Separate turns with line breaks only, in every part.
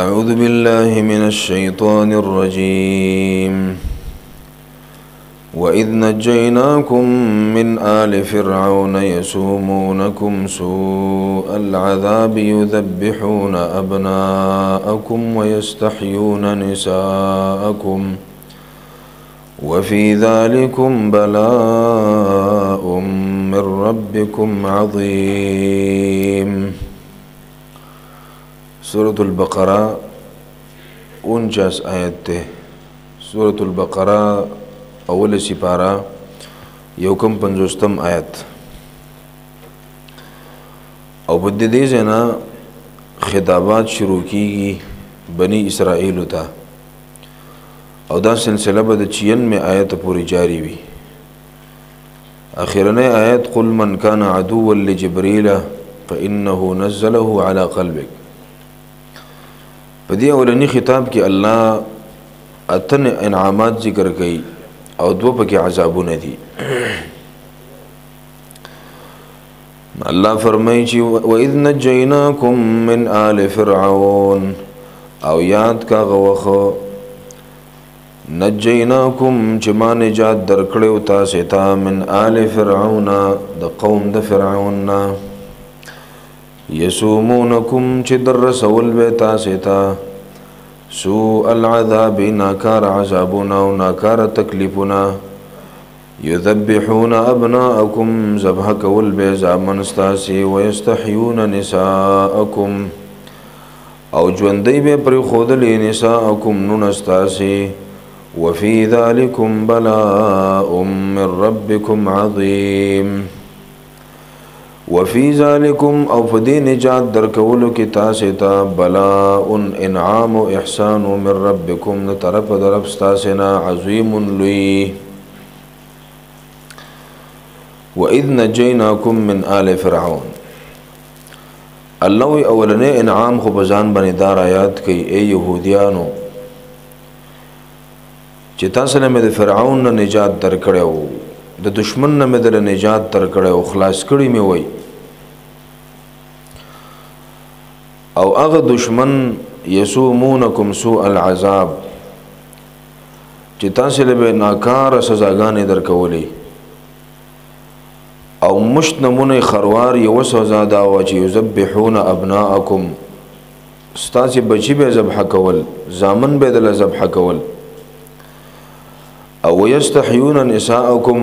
أعوذ بالله من الشيطان الرجيم. وإذ نجيناكم من آل فرعون يسومونكم سوء العذاب يذبحون أبناءكم ويستحيون نساءكم وفي ذلكم بلاء من ربكم عظيم. سورة البقرة 49 آیت ته. سورة البقرة اول سپارہ یوکم 50 آیت. او په دې ځای نه خطابات شروع کیږي بنی اسرائیل ته، او دا سلسله به د 96 آیت پورې جاری وي. اخرنۍ آیت قل من كان عدوا لجبريل فإنه نزله على قلبك. په دې اولني خطاب کې الله اتن انعامات ذکر کوي او دوه پکې عذابونه دي. الله فرمایي چې وَإِذْ نَجَّيْنَاكُمْ مِنْ آلِ فِرْعَوْنَ، او یاد کا غوخه نجیناکم چې ما نجات درکړو تاسې ته من آل فرعون، د قوم د فرعون نه، یسومونکم چې در رسول به تاسې ته سوء العذاب، ناکار عذابونه او ناکار تکلیفونه، یذبحون ابناءکم، ذبح کول به زامن ستاسې، ویستحیون نساءکم، او ژوندۍ به پرېښودلې نساءکم نونه ستاسې، وفي ذلكم بلاء من ربكم عظيم. وفي ذلكم، او په دې نجات درکولو کې تاسې ته بلاء انعام او احسان من ربكم، د طرفه د رب ستاسې نه عظیم لوی. وإذ نجيناكم من آل فرعون. الله وی اولنې انعام خو په ځان باندې دا آیات کوي، ای یهودیانو چې تاسو له مې د فرعون نه نجات درکړی و، د دشمن نه مې دله نجات درکړی و، خلاص کړي مې وی، او هغه دشمن یسومونکم سوء العذاب چې تاسو له به ناکاره سزاګانې درکولې، او مشت نمونه خروار یوه سزا دا وه چې یذبحون ابناءکم، ستاسې بچي به ذبح کول، زامن به دله ذبح کول، او ویستحیون نساءکم،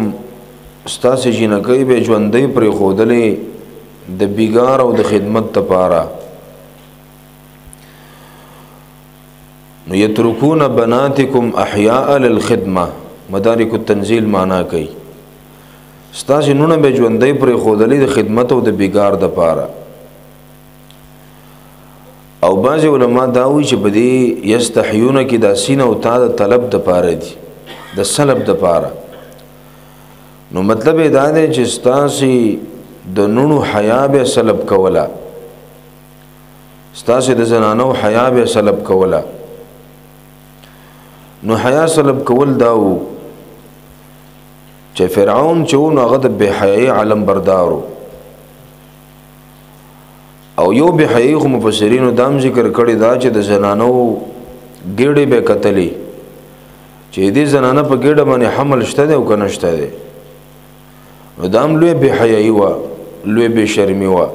ستاسې جینکۍ به ژوندۍ پرېښودلې د بیګار او د خدمت دپاره. نو یترکون بناتکم احیاء للخدمه، مدارک التنزیل معنا کوي، ستاسې نونه به ژوندۍ پرېښودلې د خدمت او د بیګار دپاره. او بعضې علما دا وایي چې په دې یستحیون کې دا سین او تا د طلب دپاره دي، د سلب د پاره. نو مطلب یې دا دی چې ستاسې د نونو حیا به سلب کوله، ستاسې د زنانو حیا به سلب کوله. نو حیا سلب کول دا و چې فرعون چې و نو هغه د بې حیایۍ علم بردار و، او یو بې حیایي خو مفسرینو دا هم ذکر کړې دا چې د زنانو ګېډې به کتلې چې دې زنانه په ګېډه باندې حمل شته دی او که نه شته دی. نو دا هم لوی بې حیایي وه، لوی بې شرمي وه.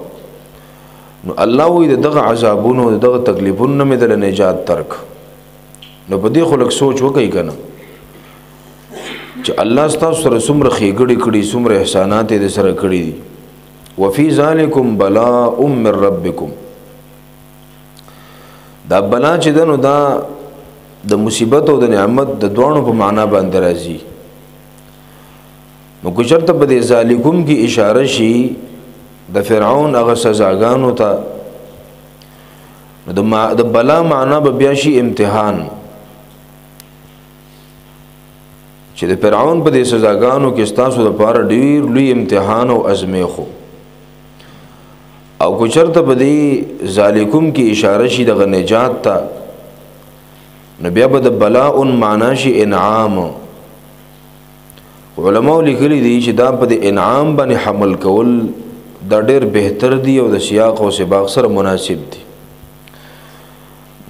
نو الله وایي د دغه عذابونو د دغه تکلیفونو نه مې دله نجات درک. نو په دې خو لږ سوچ وکړئ که نه چې الله ستاسو سره څومره ښېګړې کړي، څومره احسانات یې در سره کړي دي. وفي ذلکم بلاء من ربکم. دا بلا چې ده نو دا د مصیبت او د نعمت د دواړو په معنا باندې راځي. نو که چېرته په دې ذالکم کې اشاره شي د فرعون هغه سزاګانو ته، نو د بلا معنا به بیا شي امتحان، چې د فرعون په دې سزاګانو کې ستاسو دپاره ډېر لوی امتحان او ازمیښت. او که چېرته په دې ذالکم کې اشاره شي دغه نجات ته، نو بیا به د بلاء معنا شي انعام. علماو لیکلي دي چې دا په دې انعام باندې حمل کول دا ډېر بهتر دی او د سیاق او سباق سره مناسب دی.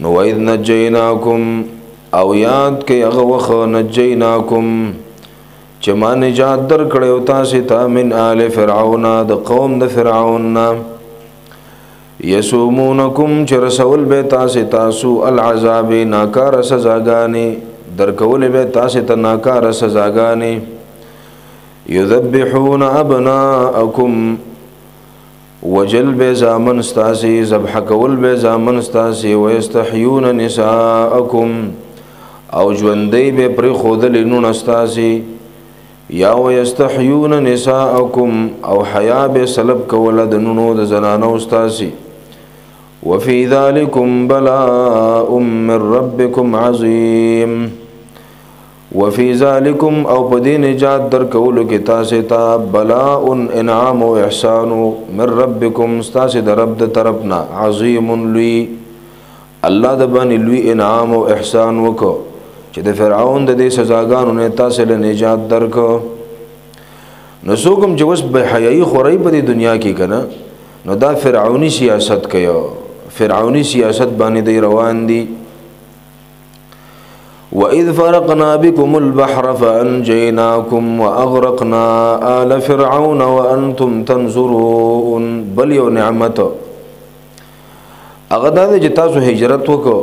نو وَإِذْ نَجَّيْنَاكُمْ او یاد کې هغه وخت نجیناکم چې ما نجات درکړی تاسې ته من آل فرعون د قوم د فرعون نه، یسومونکم چې رسول به تاسې تاسو العذاب ناکاره سزاګانې، درکولې به تاسې ته ناکاره سزاګانې. یذبحون ابناءکم وجل به زامن ستاسې، ذبح کول به زامن ستاسې. ویستحیون نساءکم او ژوندۍ به پرېښودلې نونه ستاسې. یا ویستحیون نساءکم او حیا به سلب کوله د نونو د زنانو ستاسې. وفي ذلکم بلاء من ربکم عظیم. وفي ذلکم او په دې نجات درکولو کې تاسې ته بلاء انعام او احسان من ربکم ستاسې د رب د طرف نه عظیم لوی. الله د باندې لوی انعام او احسان وکړو چې د فرعون د دې سزاګانو نه تاسې له نجات درکو. نو څوک هم چې اوس بې حیایي خوري په دې دنیا کې که نه، نو دا فرعوني سیاست کوي، فرعوني سیاست باندې دی روان دي. وَإِذْ فَرَقْنَا بِكُمُ الْبَحْرَ فَأَنْجَيْنَاكُمْ وَأَغْرَقْنَا آلَ فِرْعَوْنَ وَأَنْتُمْ تَنْظُرُونَ. بل یو نعمت هغه دا دی چې تاسو هجرت وکړو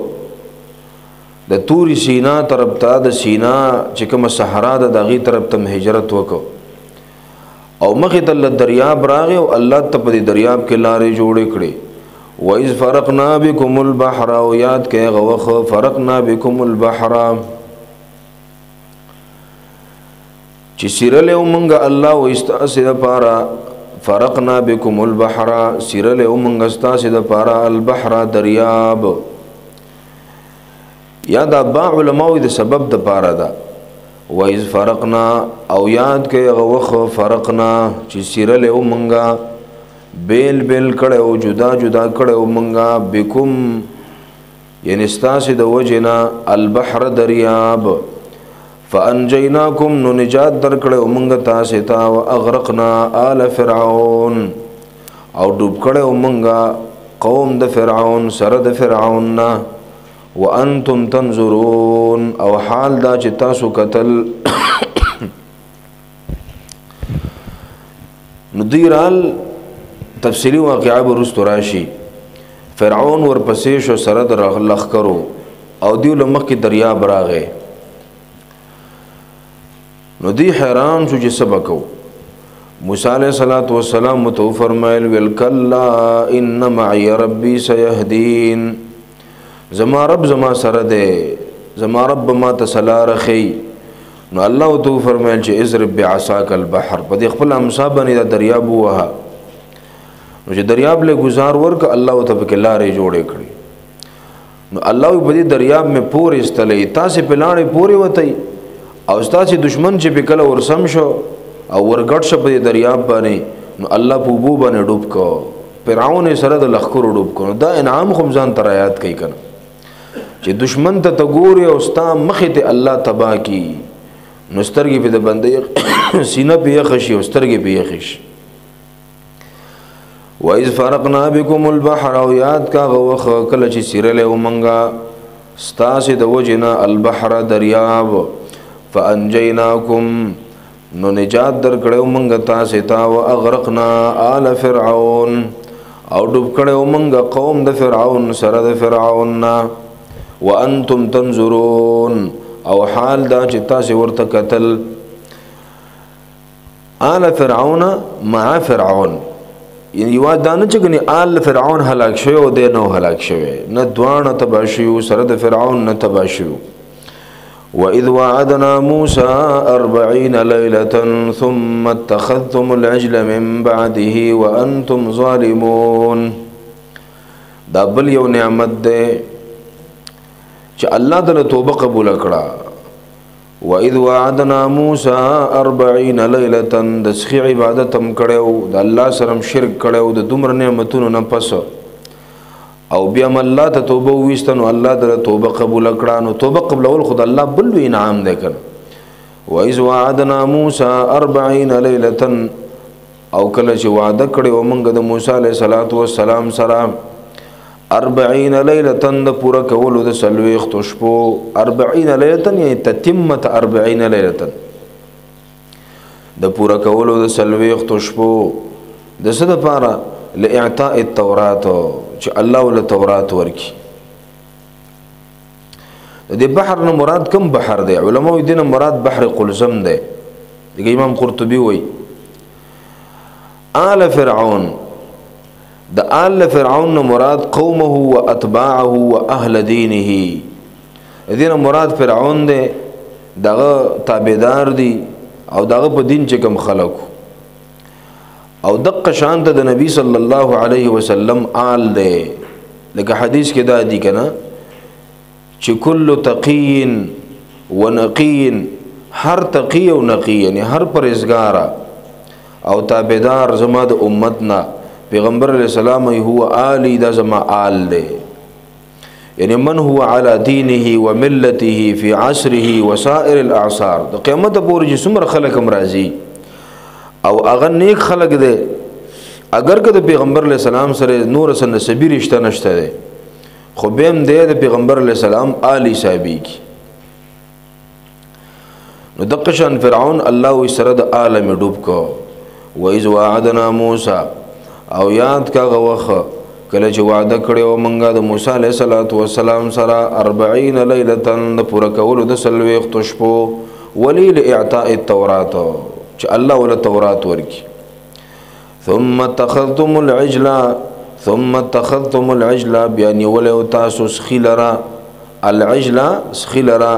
د توري سینا طرف ته، د سینا چې کومه صحرا ده د هغې طرف ته هجرت وکړو او مخې ته له دریاب راغی او الله ته په دې دریاب کې لارې جوړې کړې. وَإِذْ فَرَقْنَا بِكُمُ الْبَحْرَ او یاد کړئ هغه وخت فَرَقْنَا بِكُمُ الْبَحْرَ چې سیرلی وو مونږ الله وایي ستاسې دپاره فَرَقْنَا بِكُمُ الْبَحْرَ سیرلی وو مونږ ستاسې دپاره البحر دریاب. یا دا با علماو د سبب دپاره ده. وَإِذْ فَرَقْنَا او یاد کړئ هغه وخت فرقنا چې سیرلی وو مونږ بیل بیل کړی او جدا جدا کړی و مونږه بکم یعنی ستاسې د وجې نه البحر دریاب. فانجیناکم نو نجات درکړی و مونږ تاسې ته واغرقنا آل فرعون او ډوب کړی و مونږه قوم د فرعون سره د فرعون نه. وانتم تنظرون او حال دا چې تاسو قتل. نو دوی رال تفصیلی واقعه به وروسته راشي. فرعون ورپسې شو سره د لښکرو او دیو له مخکې دریاب راغی. نو دوی حیران شو چې څه به کوو. موسی علیه الصلاة والسلام ورته وفرمیل ویل کلا ان معي ربي سیهدین، زما رب زما سره دی، زما رب به ما ته څه لاره ښیي. نو الله ورته وفرمیل چې اضرب بعصاک البحر، په دې خپله امسا باندې دا دریاب ووهه. نو چې دریاب له ګزار ورکړه الله ورته پکې لارې جوړې کړې. نو الله وایي په دې دریاب مې پورې ایستلی، تاسې په لاړې پورې وتئ او ستاسې دشمن چې پې کله ورسم شو او ورګډ شو په دې دریاب باندې نو الله په اوبو باندې ډوب کړو، فرعون یې سره د لښکرو ډوب کړو. نو دا انعام خو هم ځان ته رایاد کوي که نه، چې دشمن ته ته ګورې او ستا مخې ته الله تباه کړي نو سترګې پې د بنده سینه پې یخه شي او سترګې پې یخې شي. وَإِذْ فَرَقْنَا بِكُمُ الْبَحْرَ او یاد کا هغه وخت کله چې سیرلی وو مونږه ستاسې د وجې نه البحر دریاب. فَأَنْجَيْنَاكُمْ نو نجات درکړی وو مونږ تاسې ته وَأَغْرَقْنَا آلَ فِرْعَوْنَ او ډوب کړی وو مونږ قوم د فرعون سره د فرعون نه. وَأَنْتُمْ تَنْظُرُونَ او حال دا چې تاسې ورته کتل. آل فرعون مع فرعون، یعنی یوازې دا نه چې ګنې آل فرعون هلاک شوی او دی نه هلاک شوی، نه دواړه تباه شوي سره د فرعون نه تباه شوي. وَإِذْ وَعَدْنَا مُوسَىٰ أَرْبَعِينَ لَيْلَةً ثُمَّ اتَّخَذْتُمُ الْعِجْلَ مِنْ بَعْدِهِ وَأَنْتُمْ ظَالِمُونَ. دا بل یو نعمت دی چې الله تعالی توبه قبوله کړه. وَإِذْ وَعَدْنَا مُوسَىٰ أَرْبَعِينَ لَيْلَةً د سخي عبادت هم کړی و، د الله سره هم شرک کړی و، د دومره نعمتونو نه پس او بیا هم الله ته توبه وویسته نو الله تعالی توبه قبوله کړه. نو توبه قبلول خو د الله بل لوی انعام دی که نه. وَإِذْ وَعَدْنَا مُوسَىٰ أَرْبَعِينَ لَيْلَةً او کله چې وعده کړې وه مونږ د موسی علیه الصلاة والسلام سره 40 لیلة د پوره کولو د څلوېښتو شپو. 40 لیلة یعنی تتمة 40 لیلة د پوره کولو د څلوېښتو شپو د څه دپاره؟ لاعطاء التورات، چې الله له تورات ورکړي. د دې بحر نه مراد کوم بحر دی؟ علماو دې نه مراد بحر قلزم دی. دغه امام قرطبي وایي آل فرعون، د آل فرعون نه مراد قومه و اتباعه و اهل دینه. دې نه مراد فرعون دی، دغه تابعدار دی او دغه په دین چې کوم خلک او دقه شان ته د نبی صلی الله علیه وسلم آل دی. لکه حدیث کې دا دی کنه چې کل تقی و نقی، هر تقی او نقی یعنی هر پرهیزګار او تابعدار زما د امت نه پیغمبر علیه السلام هو آلی، دا زما آل دی. یعنی من هو علی دینه و ملته فی عصره وسائر الاعصار. د قیامت پورې چې څومره خلک هم راځي او هغه نیک خلک دی، اگر که د پیغمبر علیه السلام سره نور څه نسبي رشته نشته دی، خو بیا هم دی د پیغمبر علیه السلام آل حسابېږي. نو دقه شان فرعون الله وی سره د آله مې ډوب کو. وإذ وعدنا موسی، او یاد کا هغه وخت کله چې وعده کړې وه مونږه د موسی علیه الصلاة والسلام سره 40 لیلة د پوره کولو د څلوېښتو شپو، ولې لاعطاء التورات، چې الله وله تورات ورکړي. ثم اتخذتم العجل، ثم اتخذتم العجل، بیا نیولی و تاسو سخي لره، العجل سخي لره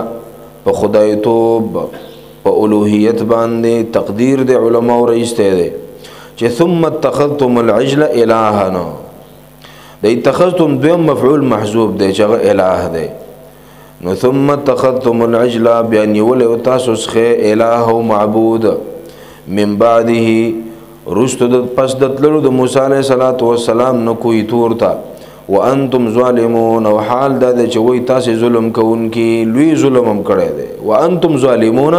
په خدایتوب په الوهیت باندې تقدیر د علماو رئیستی دی چې ثم اتخذتم العجل الها. د اتخذتم دویم مفعول محذوب دی چې هغه اله دی. نو ثم اتخذتم العجل، بیا نیولی و تاسو سخی اله او معبود من بعده، وروسته د پس د تللو د موسی علیه الصلاة والسلام نه کوی تور ته، وانتم ظالمون، او حال دا دی چې وایي تاسې ظلم کوونکي، لوی ظلم هم کړی دی. وانتم ظالمون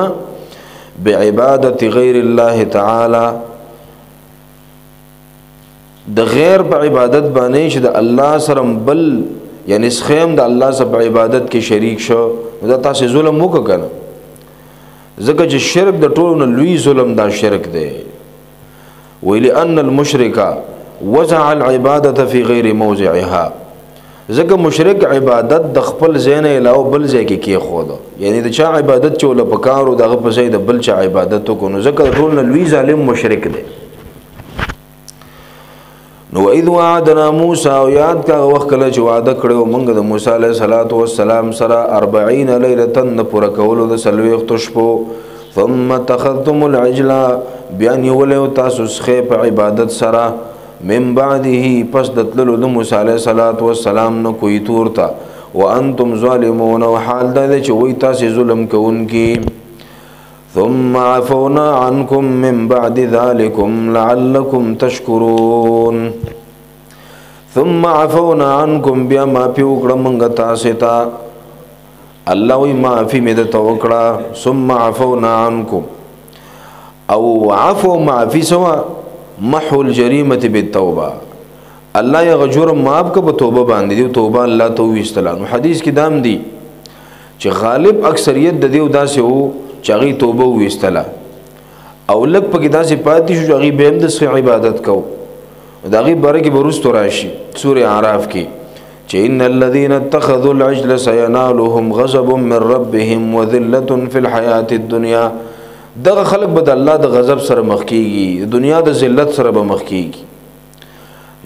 بعبادت غیر الله تعالی، د غیر په عبادت باندې چې د الله سره بل یعنی سخی هم د الله سره په عبادت کې شریک شو، نو دا تاسې ظلم وکړه که نه؟ ځکه چې شرک د ټولو نه لوی ظلم دا شرک دی. ویلي ان المشرک وضع العبادة في غیر موضعها، ځکه مشرک عبادت د خپل ځای نه علاوه بل ځای کې کېښوده، یعنی د چا عبادت چې ورله پکار و د هغه په ځای د بل چا عبادت وکړو، نو ځکه د ټولو نه لوی ظالم مشرک دی. نو وإذ وعدنا موسی، او یاد کا هغه وخت کله چې وعده کړې وه مونږ د موسی علیه الصلاة والسلام سره 40 لیلة د پوره کولو د څلوېښتو شپو، ثم اتخذتم العجل، بیا نیولی و تاسو سخی په عبادت سره من بعده، پس د تللو د موسی علیه الصلاة والسلام نه کوی تور ته، وانتم ظالمون، او حال دا دی چې وایي تاسې ظلم کوونکي. ثم عفونا عنكم من بعد ذلكم لعلكم تشكرون. ثم عفونا عنكم، بیا معافي وکړه مونږ تاسې ته، الله وایي معافي مې درته وکړه. ثم عفونا عنكم، او عفو معافي څه وه؟ محو الجریمة بالتوبه. الله یې هغه جرم معاف کړه په توبه باندې دی، توبه الله ته وویستله. نو حدیث کې دام دی چې غالب اکثریت د دیو داسې وو چې هغوی توبه وویستله، او لږ پکې داسې پاتې شو چې هغوی بیا هم د سخي عبادت کوو. د هغې باره کې به وروستو راشي سورې اعراف کې چې ان الذین اتخذوا العجل سینالهم غضب من ربهم وذلة فی الحیاة الدنیا. دغه خلک به د الله د غضب سره مخ کیږي، د دنیا د ذلت سره به مخ کیږي.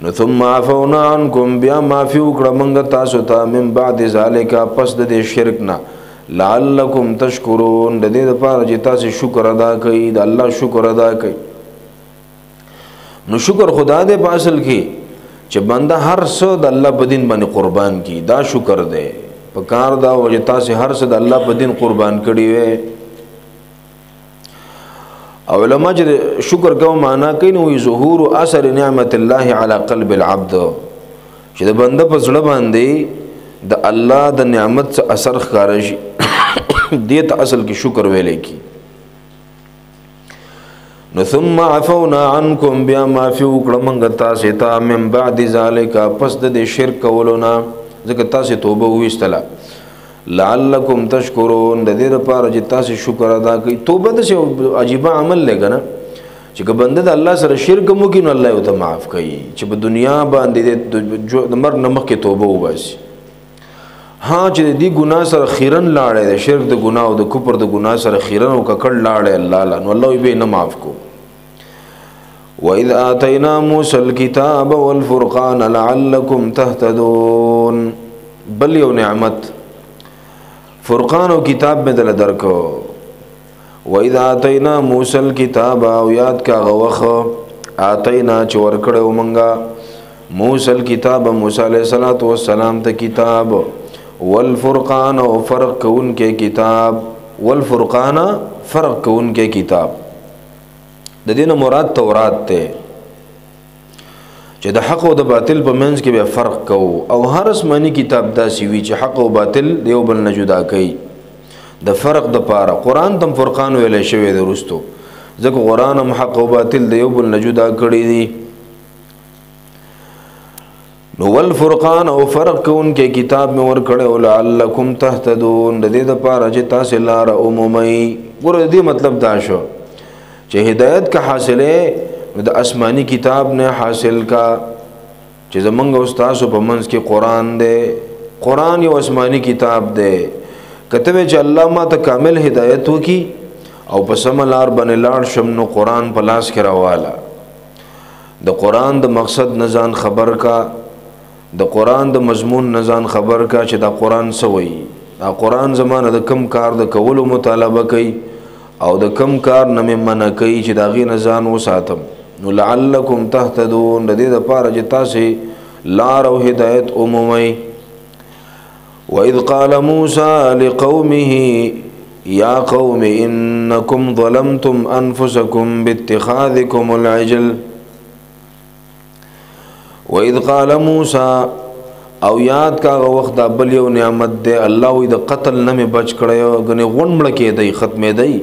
نو ثم عفونا عنکم، بیا معافي وکړه مونږ تاسو ته من بعد ذلک، پس د دې شرک نه، لعلکم تشکرون، د دې لپاره چې تاسو شکر ادا کړئ، د الله شکر ادا کړئ. نو شکر خدا دې په اصل کې چې بنده هر څه د الله په دین باندې قربان کړي، دا شکر دی. په کار دا و چې تاسو هر څه د الله په دین قربان کړي وي. او علما چې شکر کوم معنا کوي نو ظهور اثر نعمت الله علی قلب العبد، چې د بنده په زړه باندې د الله د نعمت څخه اثر ښکاره شي، دې ته اصل کې شکر ویلی کی. نو ثم عفونا عنکم، بیا معافي وکړه مونږ تاسې ته، من بعد ذلک، پس د دې شرک کولو نه، ځکه تاسې توبه وویستله، لعلکم تشکرون، د دې لپاره چې تاسې شکر ادا کړئ. توبه داسې یو عجیبه عمل دی که نه، چې که بنده د الله سره شرک هم وکړي نو الله یې ورته معاف کوي، چې په دنیا باندې د مرګ نه مخکې توبه وباسي. ها چې د دې ګناه سره خیرن لاړی، د شرک د ګناه او د کفر د ګناه سره خیرن او ککړ لاړی الله له، نو الله یې به نه معاف کو. وَإِذْ آتَيْنَا مُوسَى الْكِتَابَ وَالْفُرْقَانَ لَعَلَّكُمْ تَهْتَدُونَ. بل یو نعمت، فرقان او کتاب مې دله درکو. وَإِذْ آتَيْنَا مُوسَى الْكِتَابَ، او یاد کا هغه وخت، آتینا چې ورکړی و مونږه موسی الکتاب، موسی علیه الصلاة والسلام ته کتاب، والفرقان او فرق کوونکی کتاب، والفرقان فرق کوونکی کتاب. د دې نه مراد تورات دی، چې د حق او د باطل په منځ کې به فرق کوو، او هر آسماني کتاب داسې وي چې حق او باطل د یو بل نه جدا کوي د فرق د پاره. قرآن تم فرقان ویلی شوی دی وروستو، ځکه قرآن هم حق او باطل د یو بل نه جدا کړی دي. نو والفرقان او فرق کوونکی کتاب مې ورکړی او لعلکم تهتدون، د دې دپاره چې تاسې لاره ومومئ. ګوره د دې مطلب دا شو چې هدایت که حاصلې نو د آسماني کتاب نه حاصل کا، چې زمونږ او ستاسو په منځ کې قرآن دی. قرآن یو آسماني کتاب دی. که ته وایې چې الله ما ته کامل هدایت وکړي او په سمه لار باندې لاړ شم، نو قرآن په لاس کې راواله، د قرآن د مقصد نه ځان خبر کا، د قرآن د مضمون نه ځان خبر کا چې دا قرآن څه وایي، دا قرآن زما نه د کم کار د کولو مطالبه کوي او د کم کار نه مې منع کوي چې د هغې نه ځان وساتم. نو لعلکم تهتدون، د دې دپاره چې تاسې لار او هدایت ومومئ. وَإِذْ قَالَ مُوسَى لِقَوْمِهِ يَا قَوْمِ إِنَّكُمْ ظَلَمْتُمْ أَنفُسَكُمْ بِاتِّخَاذِكُمُ الْعِجْلَ. وَإِذْ قَالَ مُوسَى، او یاد کا هغه وخت، دا بل یو نعمت دی، الله وایي د قتل نه مې بچ کړی، ګنې غونډ مړه کېدی، ختمېدی.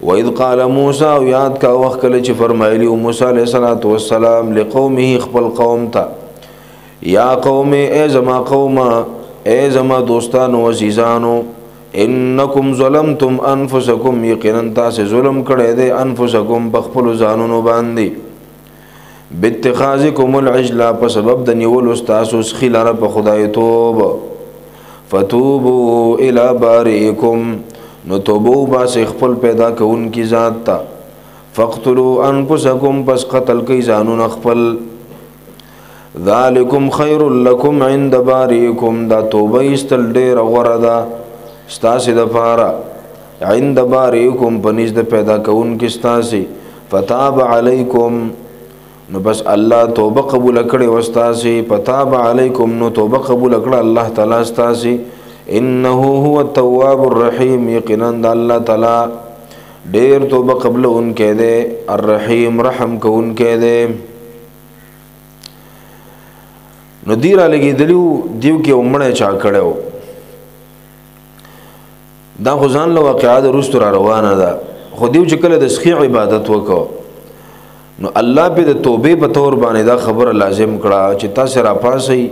وَإِذْ قَالَ مُوسَى، او یاد کا وخت کله چې فرمایلی و موسی علیه الصلاة والسلام لقومه، خپل قوم ته، یا قوم، ای زما قومه، ای زما دوستانو عزیزانو، انکم ظلمتم انفسکم، یقینا تاسې ظلم کړی دی انفسکم په خپلو ځانونو باندې، باتخاذکم العجل، په سبب د نیولو ستاسو سخي لره په خدایتوب. فتوبوا الی بارئکم، نو توبه وباسئ خپل پیدا کوونکي ذات ته. فاقتلوا انفسکم، پس قتل کوئ ځانونه خپل. ذالکم خیر لکم عند بارئکم، دا توبه ایستل ډېره غوره ده ستاسې دپاره، عند بارئکم، په نزد پیدا کوونکي ستاسې. فتاب علیکم، نو بس الله توبه قبول کړې وه ستاسې. فتاب علیکم، نو توبه قبول کړه الله تعالی ستاسې. انه هو التواب الرحیم، یقینا د الله تعالی ډېر توبه قبلونکی دی، الرحیم رحم کوونکی دی. نو دی را لګېدلي وو، دیو کې یو مړی چا کړی و، دا خو ځان له واقعه د وروستو را روانه ده. خو دیو چې کله د سخي عبادت وکړو نو الله پې د توبې په طور باندې دا خبره لازم کړه چې تاسې راپاسئ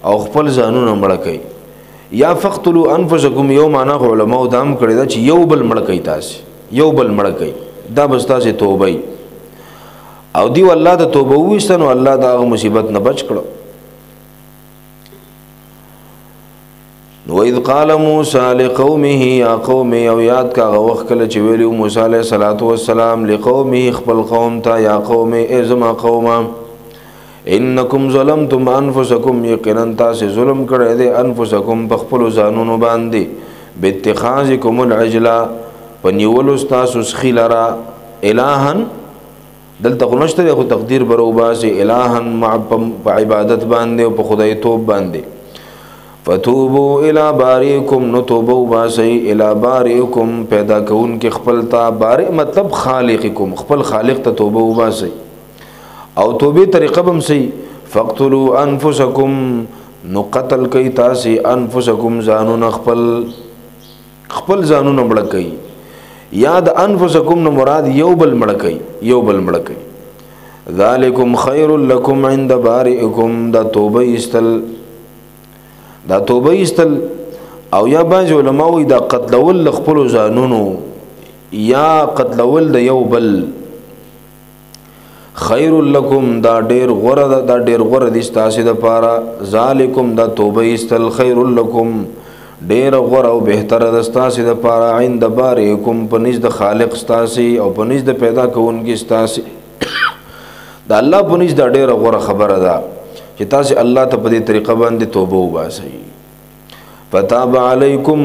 او خپل ځانونه مړه کړئ. یا فقتلوا انفسکم، یو معنا خو علماو دا هم کړې ده چې یو بل مړه کړئ، تاسې یو بل مړه کړئ، دا به ستاسې توبه وي. او دیو الله ته توبه وویسته نو الله د هغه مصیبت نه بچ کړو. وَإِذْ قَالَ مُوسَى لِقَوْمِهِ يَا قَوْمِ، او یاد کا هغه وخت کله چې ویلي موسی علیه الصلاة والسلام لقومه، خپل قوم ته، یا قوم، ای زما قومه، انکم ظلمتم انفسکم، یقینا تاسې ظلم کړی دی انفسکم په خپلو ځانونو باندې، باتخاذکم العجل، په نیولو ستاسو سخي لره، الهاً، دلته خو نشته دی خو تقدیر به راوباسي، الهاً په عبادت باندې او په خدایتوب باندې. فتوبوا الی بارئکم، نو توبه وباسئ الی بارئکم، پیدا کوونکي خپل ته، بارئ مطلب خالقکم، خپل خالق ته توبه وباسئ. او توبې طریقه به هم سي، فاقتلوا انفسکم، نو قتل کوئ تاسې انفسکم، ځانونه خپل، خپل ځانونه مړه کوئ. یا د انفسکم نو مراد یو بل مړ کوي، یو بل مړ کوي. ذالکم خیر لکم عند بارئکم، دا توبه ایستل، دا توبه ایستل. او یا بعض علماء وایي دا قتلول د خپلو ځانونو یا قتلول د یو بل خیر لکم، دا ډیر غوره ده، دا ډیر غوره دي ستاسې دپاره. ذالکم دا توبه ایستل خیر لکم ډیر غوره او بهتره ده ستاسې دپاره، عند بارئکم په نزد د خالق ستاسې او په نزد د پیدا کوونکي ستاسې. د الله په نزد دا ډیره غوره خبره ده چې تاسې الله ته په دې طریقه باندې توبه وباسئ. فتاب علیکم،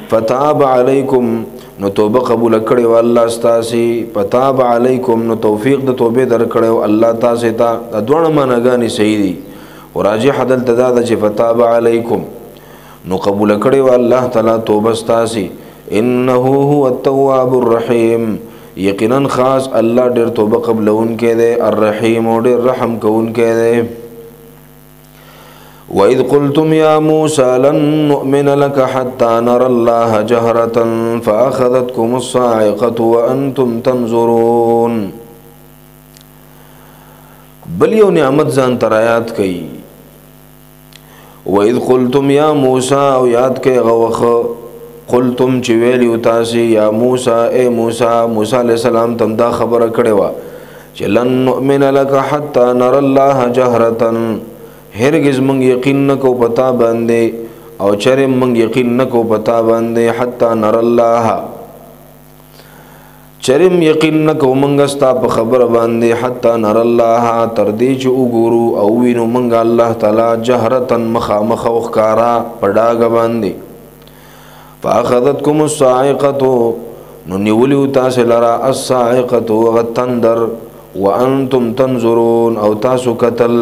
فتاب علیکم نو توبه قبول کړې وه الله ستاسې. فتاب علیکم نو توفیق د توبې درکړی و الله تاسې ته. دا دواړه معناګانې صحیح دي، خو راجح دلته دا ده چې فتاب علیکم نو قبول کړې وه الله تعالی توبه ستاسې. انه هو التواب الرحیم، یقینا خاص الله ډېر توبه قبلونکی دی، الرحیم او ډېر رحم کوونکی دی. وَإِذْ قُلْتُمْ يَا مُوسَى لَن نُؤْمِنَ لَكَ حَتَّى نَرَى اللَّهَ جَهْرَةً فَأَخَذَتْكُمُ الصَّاعِقَةُ وَأَنْتُمْ تَنْظُرُونَ. بل یو نعمت ځان ته رایاد کړئ. وَإِذْ قُلْتُمْ يَا مُوسَى، او یاد کړئ هغه وخت قلتم چې ویلي تاسې یا موسی، ای موسی، موسی علیه السلام ته هم دا خبره کړې وه چې لن نؤمن لک حتی نرى الله جهرة، هرګز موږ یقین نه کوو په تا باندې او چېرې موږ یقین نه کوو په تا باندې، حتی نرى الله، چېرې هم یقین نه کوو موږ ستا په خبره باندې، حتی نرى الله، تر دې چې وګورو او ووینو موږ الله تعالی جهرة مخامخ او ښکاره په ډاګه باندې. فأخذتكم الصاعقة نو نیولیو تاسې لره الصاعقة هغه تندر، وأنتم تنظرون او تاسو کتل.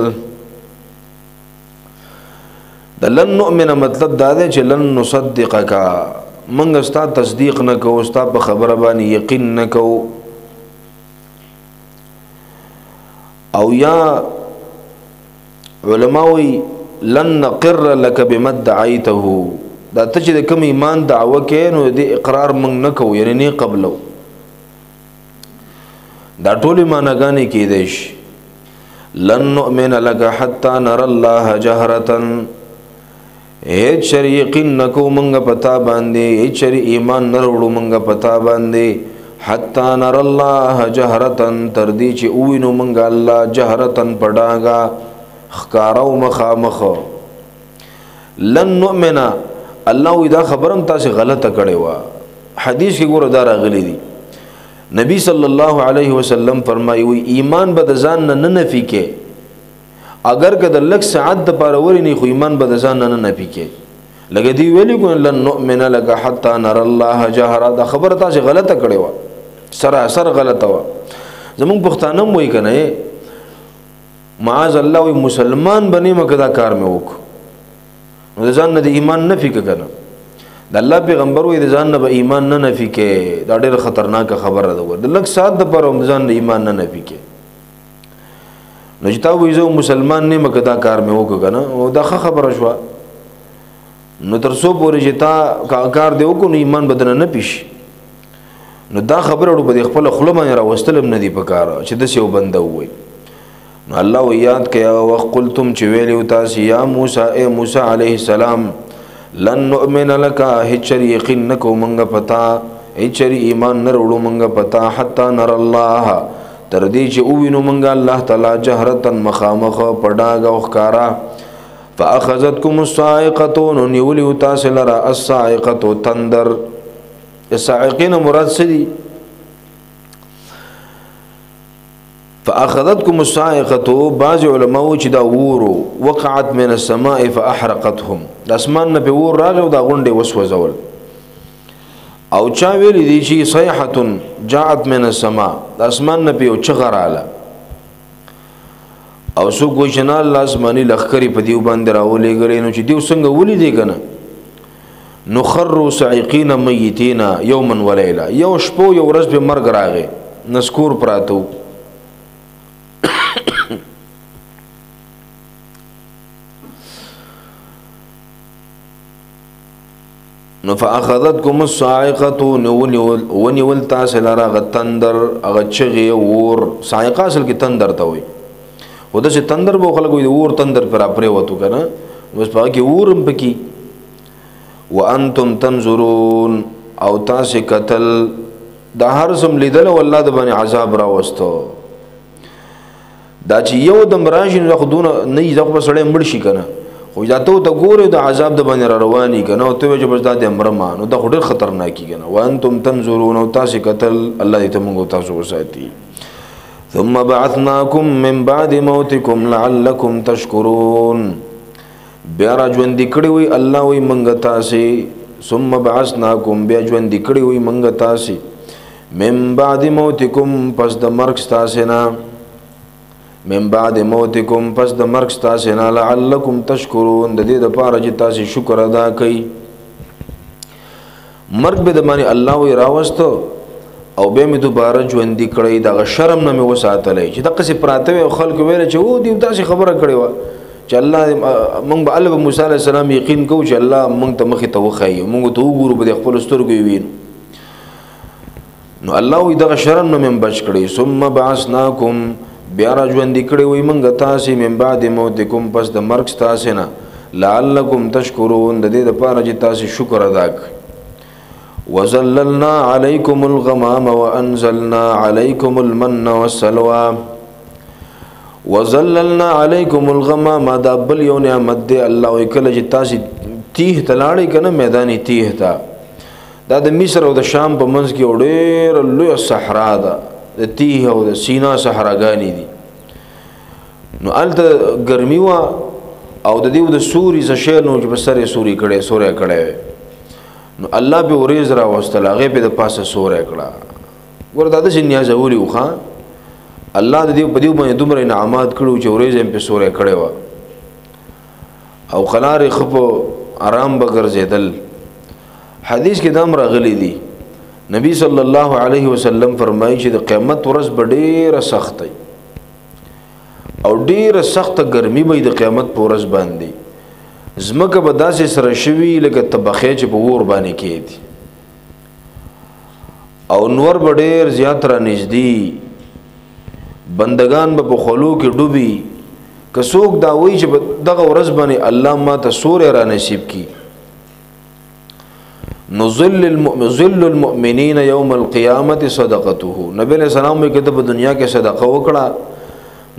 د لن نؤمن مطلب دا دی چې لن نصدقک، موږ ستا تصدیق نه کوو، ستا په خبره باندې یقین نه کوو. او یا علما وایي لن نقر لک بما ادعیته، دا ته چې د کوم ایمان دعوه کوې نو د دې اقرار موږ نه کوو، یعنې نه قبلو. دا ټولې معناګانې کېدی شي. لن نؤمن لک حتی نرى الله جهرة، هېڅ چېرې یقین نه کوو موږ په تا باندې، هېڅ چېرې ایمان نه راوړو موږ په تا باندې، حتی نرى الله جهرة، تر دې چې ووینو موږ الله جهرة په ډاګه ښکاره او مخامخ. لن نؤمن، الله وایي دا خبره هم تاسې غلطه کړې وه. حدیث کې ګوره دا راغلي دي، نبی صلی الله علیه وسلم فرمایي وایي ایمان به د ځان نه نه نفي کې، اگر که د لږ ساعت دپاره وریني خو ایمان به د ځان نه نه نفي کې. لکه دی ویلي کو لن نؤمن لک حتی نرى الله جهرا، دا خبره تاسې غلطه کړې وه، سراسر غلطه وه. زمونږ پښتانه هم وایي که نه، معاذ الله وایي مسلمان به نه یم که دا کار مې وکړو، نو د ځان نه د ایمان نفي که نه. د الله پیغمبر وایي د ځان نه به ایمان نه نفي کې، دا ډېره خطرناکه خبره ده. د لږ ساعت دپاره هم د ځان نه ایمان نه نفي کې. نو چې تا وایي زه مسلمان نه یم که دا کار مې وکړ که نه، او دا ښه خبره شوه. نو تر څو پورې چې تا کار دې وکړو نو ایمان به درنه نه پي شي. نو دا خبره وړو په دې خپله خوله باندې راوستل هم نه دي په کار چې داسې یو بنده ووایي. نو الله وایي یاد کړئ هغه وخت قلتم چې ویلي وو تاسې یا موسی، ای موسی علیه السلام، لن نؤمن لک، هېڅ چېرې یقین نه کوو موږ په تا، هېڅ چېرې ایمان نه راوړو موږ په تا، حتی نرى الله، تر دې چې ووینو موږ الله تعالی جهرة مخامخ په ډاګه او ښکاره. فأخذتكم الصاعقة نو نیولي وو تاسې لره الصاعقة تندر. الصاعقې نه مراد څه دي؟ فأخذتكم الصاعقة، بعض علماء چې دا اور وقعت من السماء فأحرقتهم، د اسمان نه پې اور راغی او دا غونډې وسوځول. او چا ویلي دي چې صیحة جاءت من السماء، د اسمان نه پې یو چغه راله. او څوک وایي چې نه الله آسماني لښکرې په دیو باندې راولېږلې. نو چې دیو څنګه ولیدې که نه، نو خرو صعقین میتین یوما ولیله، یو شپه یو ورځ پې مرګ راغی، نسکور پراته وو. نو فاخذتکم الصاعقه ونیول تاسو لره هغه تندر، هغه چغې اور. صاعقه اصل کې تندر ته وایي، خو داسې تندر به خلک وایي د اور تندر پرې راپرېوتو که نه، بس په هغه کې اور هم پکې. وانتم تنظرون، او تاسې کتل، دا هر څه هم لیدل او الله د باندې عذاب راوستو. دا چې یو دم راشي نو دا خو دونه نه وي، دا خو به سړی مړ شي که نه، خو دا ته ورته ګورې د عذاب د باندې را روان یي که نه، او ته وایې چې بس دا دی مرمه، نو دا خو ډېر خطرناک وي که نه. وانتم تنظرون، او تاسې کتل. الله دې ته موږ او تاسو وساتي. ثم بعثناکم من بعد موتکم لعلکم تشکرون، بیا را ژوندي کړي وي الله وایي موږ تاسې. ثم بعثناکم، بیا ژوندي کړي وي موږ تاسې من بعد موتکم، پس د مرګ ستاسې نه، من بعد موتکم، پس د مرګ ستاسې نه، لعلکم تشکرون، د دې دپاره چې تاسې شکر ادا کړئ. مرګ به د باندې الله وایي راوستو او بیا مې دوباره ژوندي کړئ، دغه شرم نه مې وساتلی چې دقسې پراته وي او خلکو ویله چې او دیو داسې خبره کړې وه چې الله موږ به الله به موسی علیه السلام یقین کوو چې الله موږ ته مخې ته وښایي، موږ ته وګورو، په دې خپلو سترګو یې وینو. نو الله وایي دغه شرم نه مې هم بچ کړئ. ثم بعثناکم، بیا را ژوندي کړي وي موږ تاسې من بعد موتکم، پس د مرګ ستاسې نه، لعلکم تشکرون، د دې دپاره چې تاسې شکر ادا کړئ. وظللنا علیکم الغمام وانزلنا علیکم المن والسلوى. وظللنا علیکم الغمام، دا بل یو نعمت دی. الله وایي کله چې تاسې تیه ته لاړئ که نه، میدان تیه ته، دا د مصر او د شام په منځ کې یو ډېره لویه صحرا ده، د تیه او د سینا صحراګانې دي. نو هلته ګرمي وه او د دیو د سوري څه شی نو چې په سر یې سوري کړی، سوری کړی وی، نو الله پې ورېځ راوستله، هغې پې د پاسه سوری کړه. ګوره دا داسې نیازولي وو، ښه الله د دیو په دیو باندې دومره انعامات کړي وو چې ورېځ یې هم پې سوری کړی وه او قلار یې ښه په ارام به ګرځېدل. حدیث کې دا هم راغلي دي، نبی صلی الله علیه وسلم فرمایي چې د قیامت ورځ به ډېره سخته وي او ډېره سخته ګرمي به وي د قیامت په ورځ باندې. ځمکه به داسې سره شوي لکه طبخې چې په اور باندې کېدي، او نور به ډېر زیات را نږدې، بندگان به په خولو کې ډوبي. که څوک دا وایي چې په دغه ورځ باندې الله ما ته سوری را نصیب کړي، نو ظل المؤمنین یوم القیامت صدقته. نبی علیہ السلام وایي که ده په دنیا کې صدقه وکړه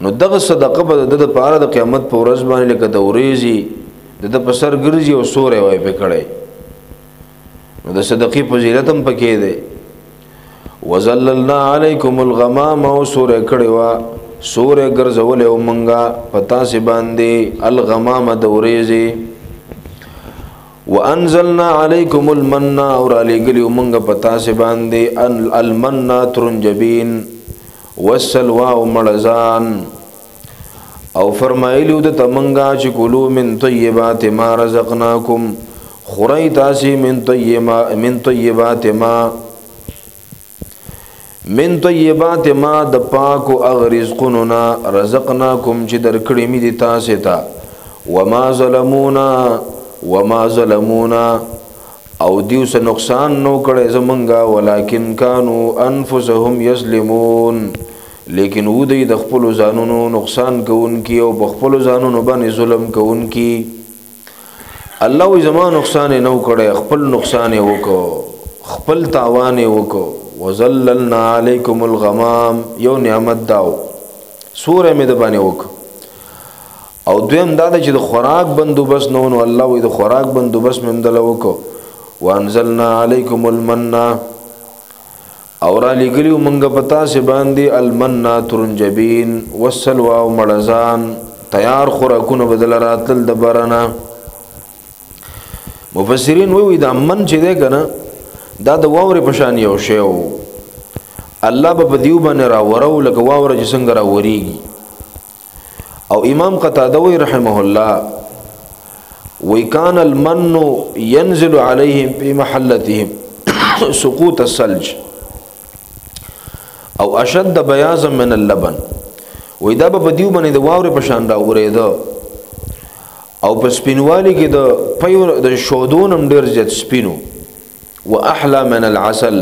نو دغه صدقه به د ده دپاره د قیامت په ورځ باندې لکه د ورېځې د ده په سر ګرځي او سوری وایي پې کړی. نو د صدقې فضیلت هم پکې دی. وظللنا علیکم الغمام، او سوری کړی وه، سوری ګرځولی و مونږه په تاسې باندې الغمام د ورېځې. وانزلنا علیکم المن، او رالیږلي وو مونږ په تاسې باندې المن ترنجبین والسلوى او مړزان. او فرمایلي وو درته مونږه چې کلو من طیبات ما رزقناکم، خورئ تاسې من طیبات ما، من طیبات ما، د پاکو هغه رزقونو نه رزقناکم چې درکړي مې دي تاسې ته. وما ظلمونا، وما ظلمونا، او دیو څه نقصان نو کړی زمونږه، ولکن کانو انفسهم یظلمون، لیکن و دی د خپلو ځانونو نقصان کوونکي او په خپلو ځانونو باندې ظلم کوونکي. الله وایي زما نقصان یې نه و کړی، خپل نقصان یې وکړو، خپل تاوان یې وکړو. وظللنا علیکم الغمام، یو نعمت داو سوری مې د باندې وکړو. او دویم دا ده چې د خوراک بندوبست نه و، نو الله وایي د خوراک بندوبست مې هم دله وکړو. وانزلنا علیکم المن، او را لېږلي وو مونږ په تاسې باندې المن ترنجبین والسلوى او مړزان، تیار خوراکونه به دله راتلل د بره نه. مفسرین وایي دا من چې دی که نه، دا د واورې په شان یو شی و، الله به په دیو باندې راورو لکه واوره چې څنګه راورېږي. او امام قتاده وایي رحمه الله وایي کان المن ينزل عليهم في محلتهم سقوط الثلج او اشد بياضا من اللبن. وایي دا به په دیو باندې د واورې په شان راورېده او په سپینوالي کې د پیو د شودون هم ډېر زیات سپینو. واحلى من العسل،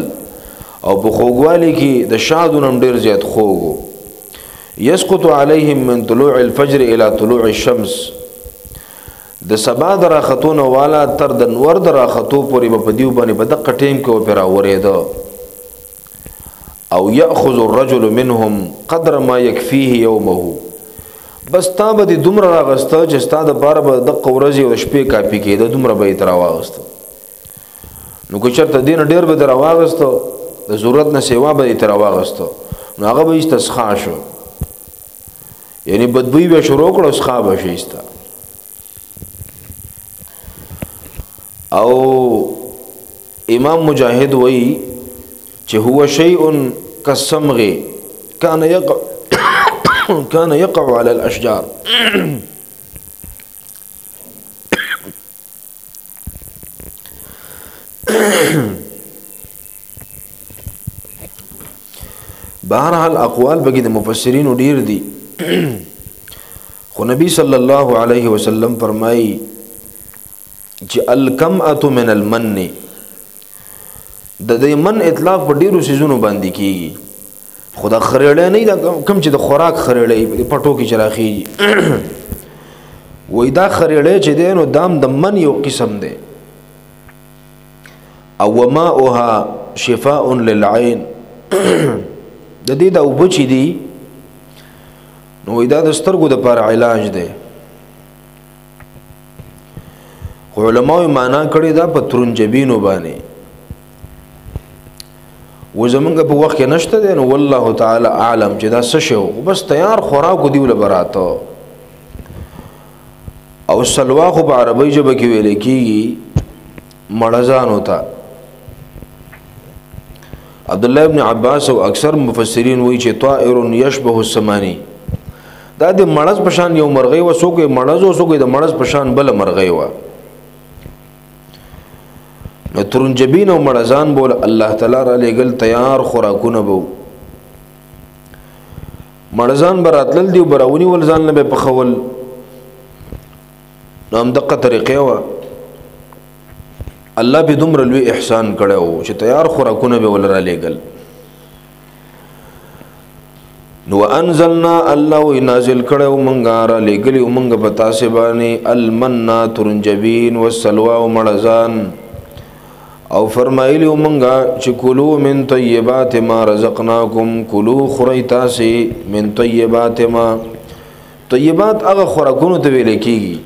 او په خوږوالي کې د شادو نه ډېر زیات خوږ. يسقط عليهم من طلوع الفجر الى طلوع الشمس، د سبا د راختو نه والا تر د نور د راختو پورې به په دیو باندې په دقه ټیم کې ورپرې راورېده. او یأخذ الرجل منهم قدر ما یکفیه یومه، بس تا به دې دومره راغسته چې ستا دپاره به دقه ورځې او شپې کافي کېده، دومره به یې ترې راواغسته. نو که چېرته دې نه ډېر به دې راواغسته، د ضرورت نه سیوا به یې ترې راواغسته، نو هغه به ایسته سخا شو، یعنی بدبوی به شروع کړو، سخا به شي ایسته. او امام مجاهد وایي چې هو شیء کالصمغ كان يقع على الأشجار. بهرحال اقوال بګي د مفسرینو ډیر دي، خو نبی صلی الله علیه وسلم فرمایي چې الکمأة من المن، د دې من اطلاق په ډیرو سیزونو باندې کیږي، خو دا خریړی نه دا کوم چې د خوراک خریړی پټو کې چې راخیږي، وایي دا خریړی چې دی نو دام د من یو قسم دی. او وماؤها شفاء للعین، د دې دا اوبه چې دي نو وایي دا د سترګو دپاره علاج دی. خو علماو یې معنا کړې ده په ترنجبینو باندې، و زمونږ په وخت کې نشته دی، نو والله تعالی اعلم چې دا څه شی و، خو بس تیار خوراک دیو له به راته. او سلوا خو په عربۍ ژبه کې ویل کېږي مړزانو ته. عبدالله ابن عباس او اکثر مفسرین وایي چې طائر یشبه السماني، دا د مړز په شان یو مرغۍ وه، څوک یې مړز و، څوک یې د مړز په شان بله مرغۍ وه. نو ترنجبین او مړزان بول الله تعالی را لېږل تیار خوراکونه به وو. مړزان به راتلل دي او به راونیول، ځان له به یې پخول، نو همدقه طریقې وه. الله به دومره لوی احسان کړی و چې تیار خوراکونه به ول را لېږل. نو انزلنا، الله وی نازل کړی و مونږه، را لېږلي و مونږه په تاسې باندې المنا ترنجبین والسلوا او مړزان، او فرمایلی مونږه چې کلو من طیبات ما رزقناکم، کلو خورئ تاسې من طیبات ما. طیبات هغه خوراکونو ته ویل کېږي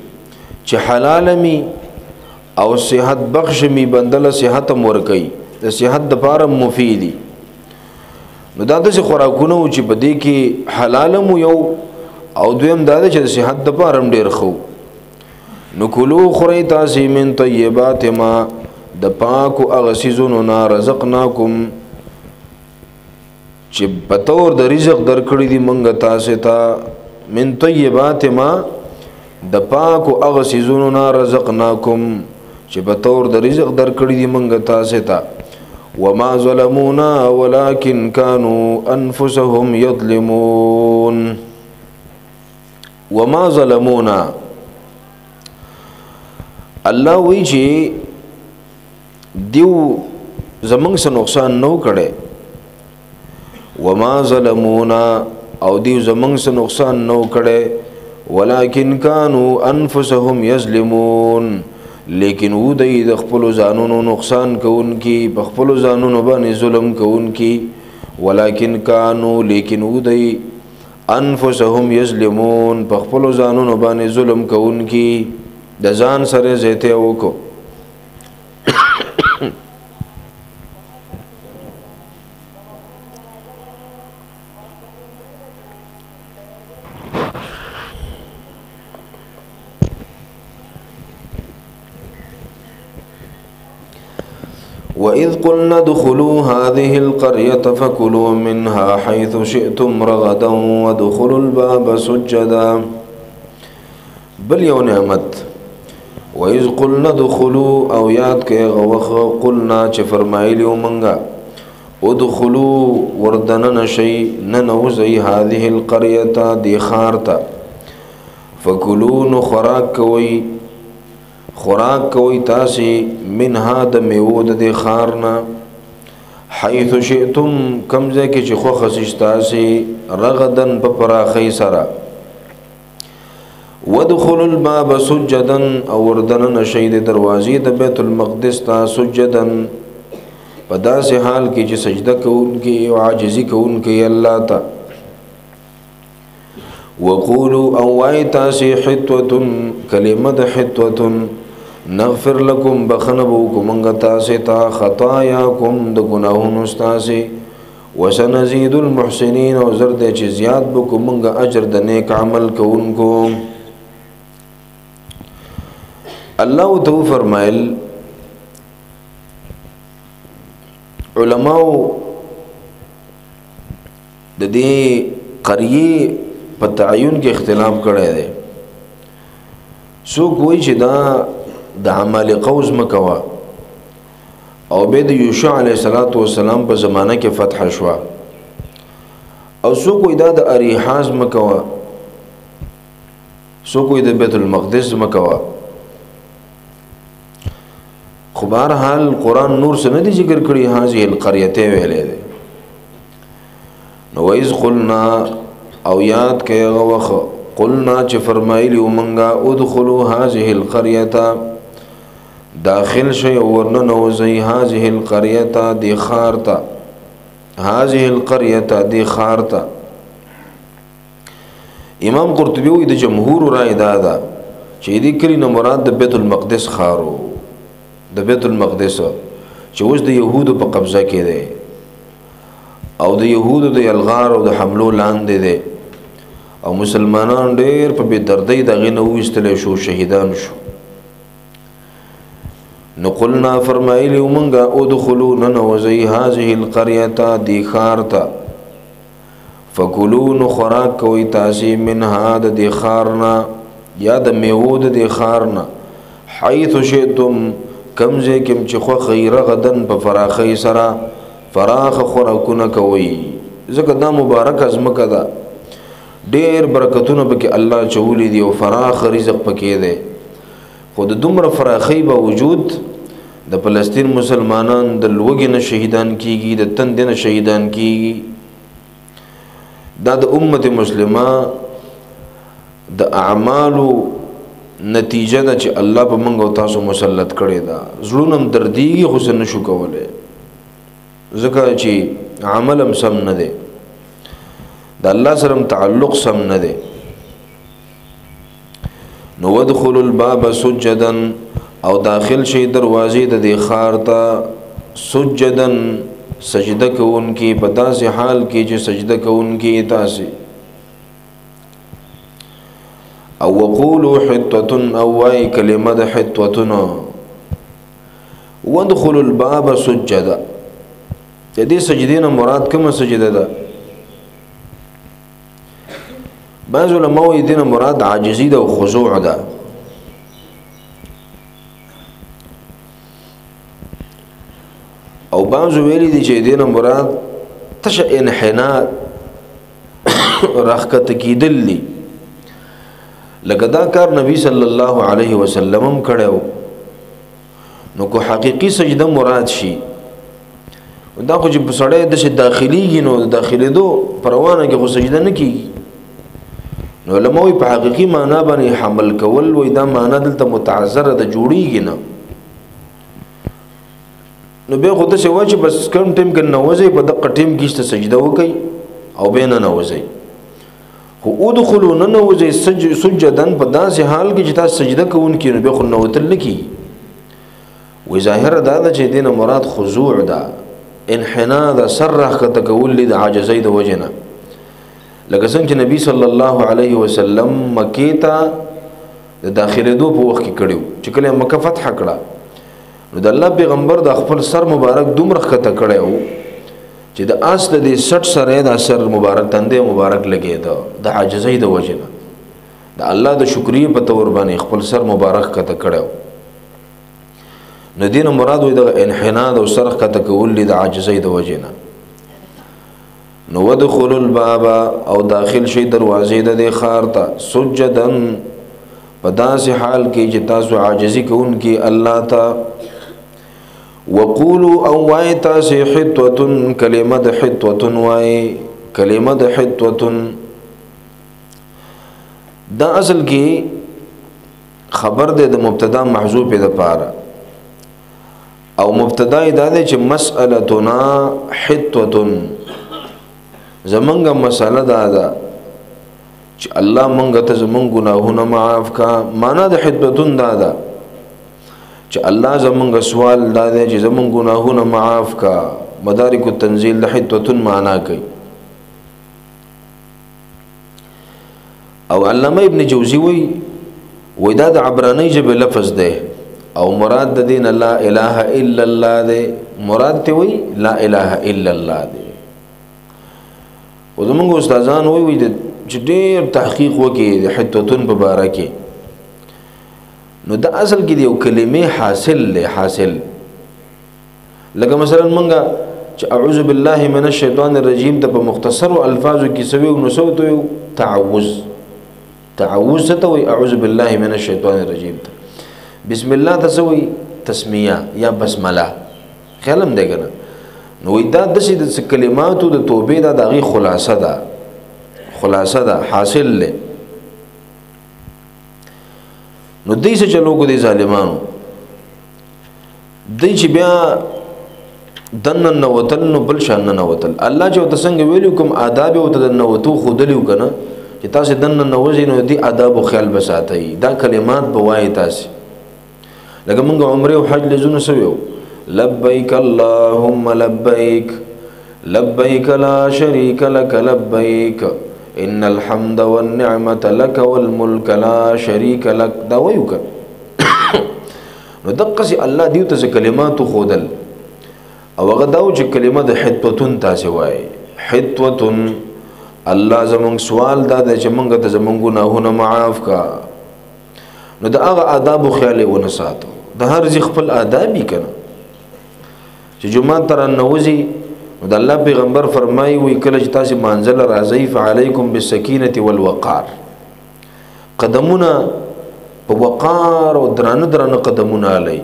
چې حلال می او صحت بخش می، بندله صحت هم ورکوي، د صحت دپاره مفید دي. نو دا داسې خوراکونه وو چې په دې کې حلال هم یو، او دویم دا دی چې د صحت دپاره هم ډېر ښه وو. نو کلو خورئ تاسې من طیبات ما، د پاکو هغه څیزونو نه رزقناکم چې په طور د رزق درکړي دي مونږ تاسې ته. من طیبات ما، د پاکو هغه څیزونو نه رزقناکم چې په طور د رزق درکړي دي مونږ تاسې ته. وما ظلمونا ولكن كانوا انفسهم يظلمون. وما ظلمونا، الله وی چې دیو زمونږ څه نقصان نه کړی. وما ظلمونا، او دیو زمونږ څه نقصان نه کړی، ولكن كانوا انفسهم يظلمون، لیکن و دی د خپلو ځانونو نقصان کوونکي، په خپلو ځانونو باندې ظلم کوونکي. ولكن كانوا، لیکن و دی انفسهم یظلمون، په خپلو ځانونو باندې ظلم کوونکي، د ځان سره زیاتی وکړو. وإذ قلنا ادخلوا هذه القرية فكلوا منها حيث شئتم رغدا وادخلوا الباب سجدا. بل یو نعمت، وإذ قلنا ادخلوا، او یاد کې غوخ قلنا چې فرمایلی ومنګه ادخلوا وردنن شي ننوزي هذه القرية دي خارته، فكلوا نو خوراک کوي، خوراک کوي تاسو منها د میوو د دې ښار نه، حيث شئتم کوم ځای کې چې خوښه شي ستاسې، رغدن په پراخۍ سره. وادخلوا الباب سجدا او وردننه شئ د دروازې د بیت المقدس ته، سجدا په داسې حال کې چې سجده کوونکي او عاجزي کوونکي الله ته. وقولوا او وایئ تاسې حطوة، کلمه د حطوة، نغفر لكم بخنه به وکړو موږ تاسې ته خطاياکم د ګناهونو ستاسې، وسنزيد المحسنين او زر دی چې زیات به کړو موږ اجر د نیک عمل کوونکو. الله ورته وفرمایل، علماو د دې قریې په تعین کې اختلاف کړی دی. څوک وایي چې دا د عمالقه ځمکه وه او بیا د یوشع علیه الصلاة والسلام په زمانه کې فتح شوه، او څوک وایي دا د اریحا ځمکه وه، څوک وایي د بیت المقدس ځمکه وه. خو بهرحال قرآن نور څه نه دي ذکر کړي، هذه القریته ویلی دی. نو وإذ قلنا او یاد کړئ هغه وخت، قلنا چې فرمایلي وو مونږه، ادخلوا هذه القریة داخل شئ او ورننوځئ، هذه القریة دې ښار ته، هذه القریة دې ښار ته. امام قرطبي وایي د جمهور رای دا ده چې دې کلي نه مراد د بیت المقدس ښار و، د بیت المقدس چې اوس د یهودو په قبضه کې دی او د یهودو د یلغار او د حملو لاندې دی، او مسلمانان ډېر په بې دردۍ د هغې نه وویستلی شو، شهیدان شو. نو قلنا فرمایلي وو مونږه، ادخلو ننوځئ هذه القریة دې ښار ته، فکلو نو خوراک کوئ تاسې منها د دې ښار نه یا د میوو د دې ښار نه، حیث شئتم کوم ځای کې چې خوښه یي، رغدن په فراخۍ سره فراخه خوراکونه کوئ، ځکه دا مبارکه ځمکه ده، ډېر برکتونه پکې الله چولي دي او فراخه رزق پکې دی. خو د دومره فراخۍ باوجود د فلسطین مسلمانان د لوږې نه شهیدان کیږي، د تندې نه شهیدان کیږي. دا د امت مسلمه د اعمالو نتیجه ده چې الله په موږ او تاسو مسلط کړې ده. زړونه هم دردېږي خو څه نشو کولی، ځکه چې عمل هم سم نه دی، د الله سره هم تعلق سم نه دی. نو وادخلوا الباب سجدا او داخل شئ دروازې د دې ښار ته، سجدا سجده کوونکي، په داسې حال کې چې سجده کوونکي تاسې. او وقولوا حطة او وایئ کلمه د حطة. وادخلوا الباب سجدا، د دې سجدې نه مراد کومه سجده ده؟ بعض علماء وایي دې نه مراد عاجزي ده او خضوع ده. او بعضو ویلي دي چې دې نه مراد تشه انحناء راښکته کېدل دي، لکه دا کار نبی صلی الله علیه وسلم هم کړی و. نو که حقیقي سجده مراد شي، دا خو چې په سړی داسې داخلېږي نو د داخلېدو په روانه کې خو سجده نه کېږي. نو علما وایي په حقیقي معنا باندې حمل کول، وایي دا معنا دلته متعذره ده، جوړېږي نه. نو بیا خو داسې وایي چې بس کوم ټیم کې ننوځئ په دقه ټیم کې چې سجده وکړئ او بیا نه ننوځئ. خو ادخلو ننوځئ سجداً په داسې حال کې چې تاسو سجده کوونکي، نو بیا خو ننوتل نه کېږي. وایي ظاهره دا ده چې دې نه مراد خضوع ده، انحنا ده، سر راښکته کول دي د عاجزۍ د وجې نه، لکه څنګه چې نبی صلی الله علیه وسلم مکې ته د داخلېدو په وخت کې کړی و، چې کله یې مکه فتح کړه نو د الله پیغمبر د خپل سر مبارک دومره ښکته کړی و چې د آس د دې سټ سره یې د سر مبارک تندی مبارک لګېده، د عاجزۍ د وجې نه د الله د شکریې په طور باندې خپل سر مبارک ښکته کړی و. نو دې نه مراد وایي دغه انحنا د سر ښکته کول دي د عاجزۍ د وجې نه. نو ودخلوا الباب او داخل شي دروازې د دې ښار ته، سجدا په داسې حال کې چې تاسو عاجزي کوونکي الله ته. وقولوا او وای تاسو حطوة، کلمه د حطوة وای، کلمه د حطوة. دا اصل کې خبر دی د مبتدا محذوف د پاره، او مبتدا دا دی چې مسألتنا حطوة، زمونږ مسأله دا ده چې الله مونږ ته زمونږ ګناهونه معاف کا. معنا د حطوة دا ده چې الله زمونږ سوال دا دی چې زمونږ ګناهونه معاف کا. مدارک التنزیل د حطوة معنا کوي. او علامه ابن جوزی وی وی دا د عبرانی ژبې لفظ دی، او مراد د دین لا اله الا الله دی، مراد ته وی لا اله الا الله دی. او زمونږ استادان وی وی چې ډېر تحقیق وکړي د حطوة په باره کې، نو دا اصل کې د یو کلمې حاصل دی، حاصل. لکه مثلا مونږ چې اعوذ بالله من الشیطان الرجیم ته په مختصرو الفاظو کې څه ویو، نو څه ورته ویو؟ تعوذ. تعوذ څه ته وایي؟ اعوذ بالله من الشیطان الرجیم ته. بسم الله ته څه وایي؟ تسمیه یا بسمله، خیال هم دی که نه؟ نو وایي دا داسې د کلماتو د توبې دا د هغې خلاصه ده، خلاصه ده، حاصل دی. نو دوی څه چلو کو دی ظالمانو، دوی چې بیا دننه ننوتل نو بل شان ننوتل. الله چې ورته څنګه ویلي کوم آداب یې ورته د ننوتو ښودلي وو که نه، چې تاسې دننه ننوځئ نو دې آدابو خیال به ساتئ، دا کلمات به وایئ تاسې. لکه موږ عمرې او حج له ځو نو څه ویو؟ لبیک اللهم لبیک، لبیک لا شریک لک لبیک، ان الحمد والنعمة لك والملك لا شریک لک، دا وایو که نو دقسې الله دیو ته څه کلمات وښودل، او هغه دا و چې کلمه د حطوة تاسې وایئ. حطوة، الله زمونږ سوال دا دی چې مونږ ته زمونږ ګناهونه معاف کا. نو د هغه آدابو خیال یې ونه ساتو. د هر ځای خپل آداب یې که نه، چې جومات ته راننوځي نو د الله پیغمبر فرمایي وایي کله چې تاسې مانځه له راځئ فعلیکم بالسکینة والوقار، قدمونه په وقار او درانه درانه قدمونه الئ،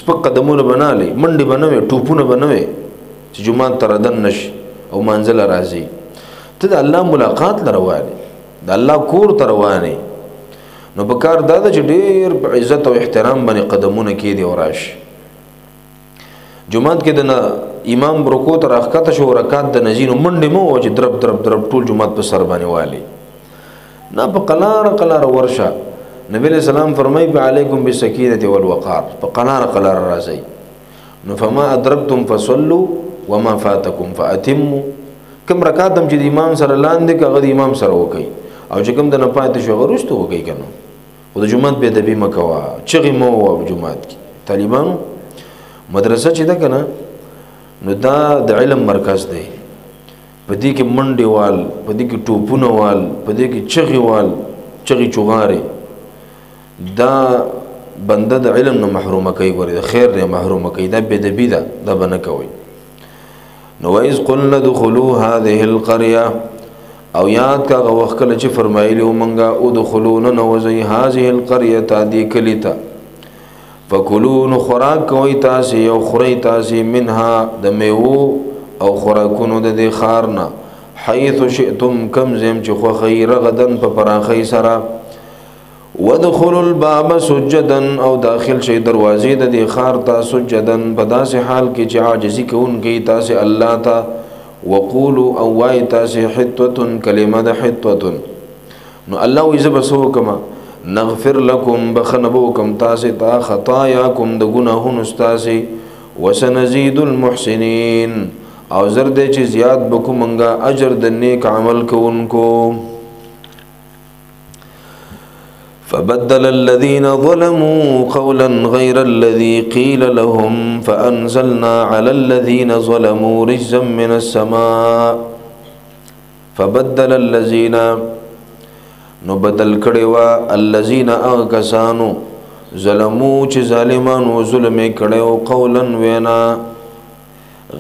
سپک قدمونه به نه الئ، منډې به نه وې، ټوپونه به نه وې چې جومات ته رادننه شي او مانځه له راځي. ته د الله ملاقات له روان یې، د الله کور ته روان یې، نو په کار دا ده چې ډېر په عزت او احترام باندې قدمونه کېږدي او راشي. جومات کې د نه امام رکوع ته راښکته شو، رکعت د نه ځي، نو منډې مه وهه چې درب درب درب ټول جومات په سر باندې والي، نه، په قلاره قلاره ورشه. نبی علیہ السلام فرمایي علیکم بالسکینة والوقار، په قلاره قلاره راځئ. نو فما ادرکتم فصلوا وما فاتکم فاتموا، کوم رکعت هم چې د امام سره لاندې که هغه د امام سره وکړئ، او چې کوم د نه پاتې شو هغه وروسته وکړئ که نه. خو د جومات بې ادبي مه کوه، چغې مه ووه په جومات کې. طالبانو مدرسه چې ده که نه، نو دا د علم مرکز دی، په دې کې منډې وال، په دې کې ټوپونه وال، په دې کې چغې وال، چغې چغارې، دا بنده د علم نه محرومه کوي، ګورې د خیر نه محرومه کوي، دا بې ادبي ده، دا به نه کوئ. نو وإذ قلنا ادخلوا هذه القرية، او یاد کا هغه وخت کله چې فرمایلي وو مونږه ادخلوا ننوځئ هذه القرية دې کلي ته، فکلوا نو خوراک کوئ تاسې او خورئ تاسې منها د میوو او خوراکونو د دې ښار نه، حیث شئتم کوم ځای چې خوښئ، رغدا په پراخۍ سره. وادخلوا الباب سجدا، او داخل شئ دروازې د دې ښار ته سجدا، په داسې حال کې چې عاجزي کوونکي تاسې الله ته. وقولوا او وایئ تاسې حطوة، کلمه د حطوة. نو الله وایي زه به څه وکړم؟ نغفر لکم، بخښنه به وکړم تاسې ته خطاياکم د ګناهونو ستاسې، وسنزيد المحسنین، او زر دی چې زیات به کړو مونږه اجر د نیک عمل کوونکو. فبدل الذين ظلموا قولا غير الذي قيل لهم فأنزلنا على الذين ظلموا رجزا من السماء. فبدل الذين، نو بدل کړي وا الذين هغه کسانو ظلمو چې ظالمانو ظلم یې کړی و، قولا وینا،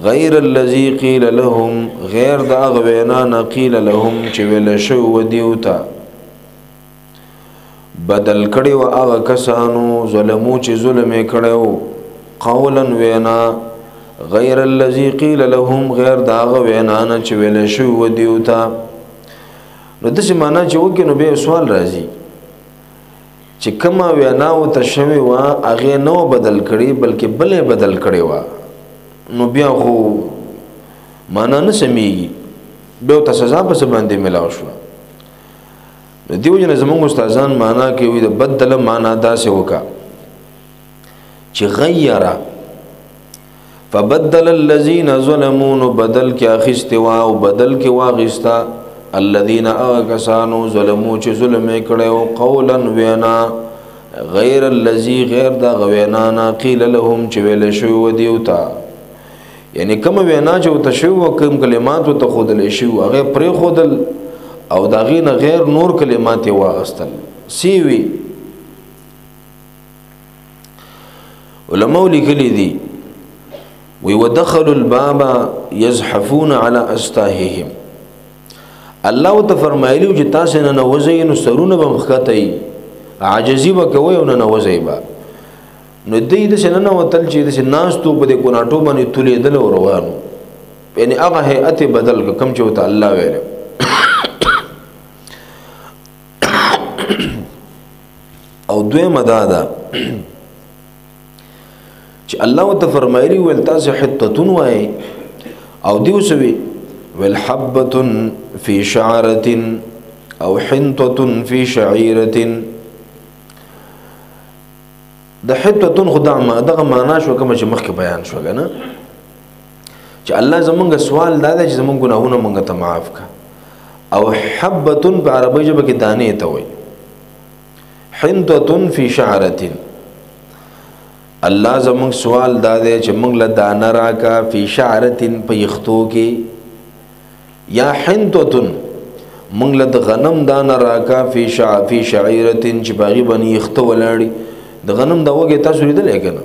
غیر الذي قیل لهم، غیر د هغه وینا نه قیل لهم چې ویل شوی و دیو ته. بدل کړي و هغه کسانو ظلمو چې ظلم یې کړی و، قولا وینا غیر الذي قیل لهم، غیر د هغه وینا نه چې ویلی شوي و دیو ته. نو داسې معنا چې وکړي نو بیا سوال راځي چې کومه وینا ورته شوې وه هغې نه وه بدل کړې بلکې بله یې بدل کړې وه، نو بیا خو معنا نه سمېږي، بیا ورته سزا په څه باندې میلاو شوه. نو دې وجې نه زموږ استادان معنا کوي د بدله معنا داسې وکړه چې غیره فبدل الذین ظلموا، نو بدل کې اخیستې وه او بدل کې واخیسته الذین هغه کسانو ظلمو چې ظلم یې کړی و، قولا وینا غیر الذي غیر د هغه وینا نه قیل لهم چې ویلی شوي وه دیو ته. یعنی کومه وینا چې ورته شوي وه، کوم کلمات ورته ښودلی شوي وو هغه یې پرېښودل او د هغې نه غیر نور کلمات یې واخیستل. څه وي علماو لیکلي دي وی ودخلوا الباب يزحفون على استاههم. الله ورته فرمایلي چې تاسې ننوځئ نو سرونه به هم ښکته وي، عاجزي به کوئ او ننوځئ به. نو دوی داسې ننوتل چې داسې ناست وو په دې کوناټو باندې تولېدل او روان وو، یعنې هغه هیئت یې بدل کړ کوم چې ورته الله ویلی. او دویمه دا ده چې الله ورته فرمایلي ویل تاسې حطتون وایئ او دیو څه وي؟ ویل حبة فی شعرة او حنطة فی شعیرة. د حطتون خو دغه معنا شوه کومه چې مخکې بیان شوه که نه، چې الله زمونږ سوال دا دی چې زمونږ ګناهونه مونږ ته معاف کړه. او حبة په عربۍ ژبه کې دانې ته وایي، حنطة فی شعرة. الله زمونږ سوال دا دی چې مونږ له دانه راکه فی شعرة په یختو کې، یا حنطة مونږ له د غنم دانه راکه فی شعیرة چې په هغې باندې یخته ولاړي. د غنم دا وږی تاسو لیدلی که نه،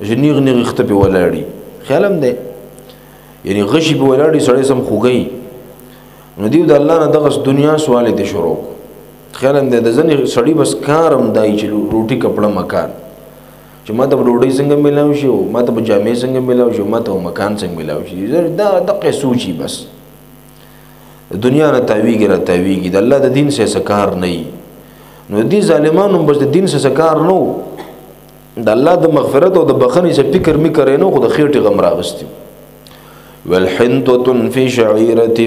چې نیغ نیغ یخته پې ولاړي، خیال هم دی، یعنې غشي پې ولاړي سړی سم خوږوي. نو دیو د الله نه دغه دنیا سوال یې ترې شروع کړو. خیال هم دی د ځینې سړي بس کار هم دی چې روټي کپړه مکان، چې ما ته به ډوډۍ څنګه میلاو شي او ما ته به جامې څنګه میلاو شي او ما ته به مکان څنګه میلاو شي، دا دقه سوچي بس دنیا نه تاویږي را تاویږي، د الله د دین سره څه کار نه وي. نو دې ظالمانو بس د دین سره څه کار نه و، د الله د مغفرت او د بخښنې څه فکر مې کړی نه، خو د خېټې غم راغستی. والحنطة فی شعیرة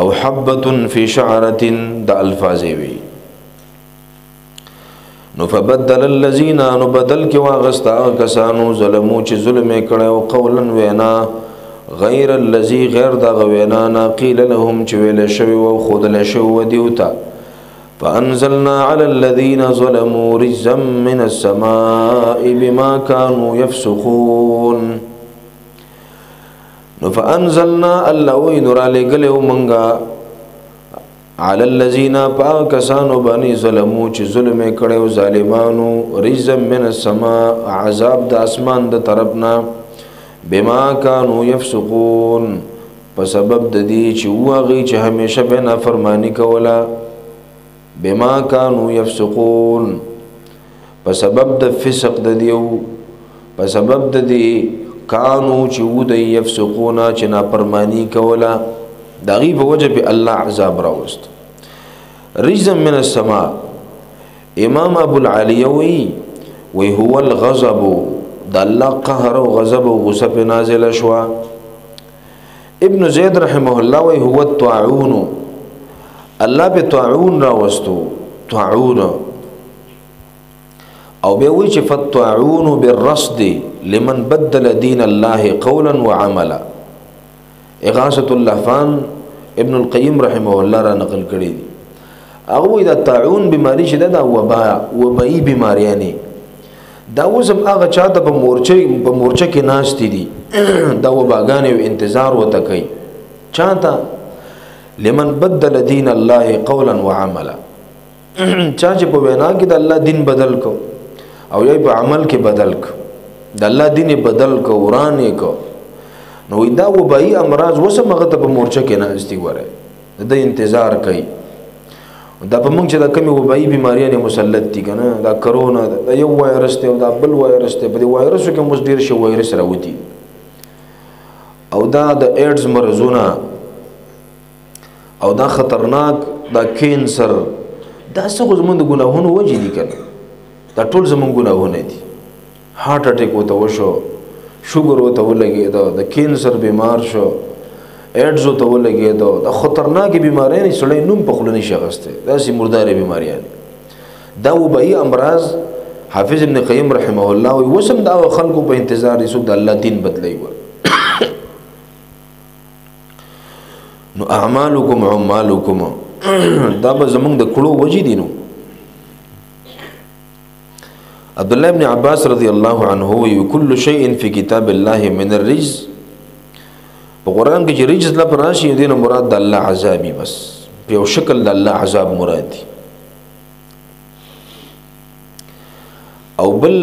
او حبة فی شعرة د الفاظې وي. نو فبدل الذین، نو بدل کې واغسته هغه کسانو ظلمو چې ظلم یې کړی او قولا وینا غیر الذي غیر دغه وینا نه قیل لهم چې ویلی شوي وه او ښودلی شوي وه دیو ته. فأنزلنا على الذين ظلموا رجزا من السماء بما كانوا يفسقون. نو فأنزلنا الله وی نو رالیږلی وو مونږه علی الذین په هغه کسانو باندې ظلمو چې ظلم یې کړی و ظالمانو، رجزا من السماء عذاب د اسمان د طرف نه، بما كانوا يفسقون په سبب د دې چې وو هغوی چې همیشه به نافرماني کوله. بما كانوا يفسقون په سبب د فسق د دیو، په سبب د دې کانو چې وو دی یفسقون چې نافرماني کوله، د هغې په وجه پې الله عذاب راوست. رجزا من السماء امام ابو العالیه وایي وی هو الغضب، د الله قهر او غضب او غصه پې نازله شوه. ابن زید رحمه الله وایي هو الطاعون، الله پې طاعون راوستو، طاعون. او بیا وایي چې فالطاعون بالرصد لمن بدل دین الله قولا وعملا. اغاثة اللهفان ابن القیم رحمه الله را نقل کړی دي. هغه وایي دا طاعون بیماري چې ده دا وبا، وبایي بیماریانې دا اوس هم هغه چا ته په مورچه کې ناستې دي، دا وباګانې او انتظار ورته کوي. چا ته؟ لمن بدل دین الله قولا وعملا، چا چې په وینا کې د الله دین بدل کو او یا په عمل کې بدل کو، د الله دین یې بدل کو، وران یې کو، نو دا وبایي امراض اوس هم هغه ته په مورچه کې ناست دي، ګوره د ده انتظار کوي. دا په موږ چې دا کمی وبایي بیماریانې مسلط دي که نه، دا کرونا دا یو وایرس دی او دا بل وایرس دی، په دې وایرسو کې هم اوس ډېر شی وایرس راوتي، او دا د ایډز مرضونه او دا خطرناک دا کینسر، دا څه خو زموږ د ګناهونو وجې دي که نه، دا ټول زموږ ګناهونه دي. هارټ اټیک ورته وشو، شوګر ورته ولګېده، د کینسر بیمار شو، ایډز ورته ولګېده، دا خطرناکې بیماریانې سړی نوم په خوله نشي اخیستی، داسې مردارې بیماریانې. دا وبایي امراض حافظ ابن قیم رحمه الله وایي اوس هم د هغه خلکو په انتظار دي څوک د الله دین بدلوي. ګوره نو اعمالکم عمالکم، دا به زمونږ د کړو وجې دي. نو عبد الله بن عباس رضی الله عنه وی كل شيء في كتاب الله من الرجز، په قرآن کې چې رجز لفظ راشي دې نه مراد د الله عذابي، بس په یو شکل د الله عذاب مراد دی. او بل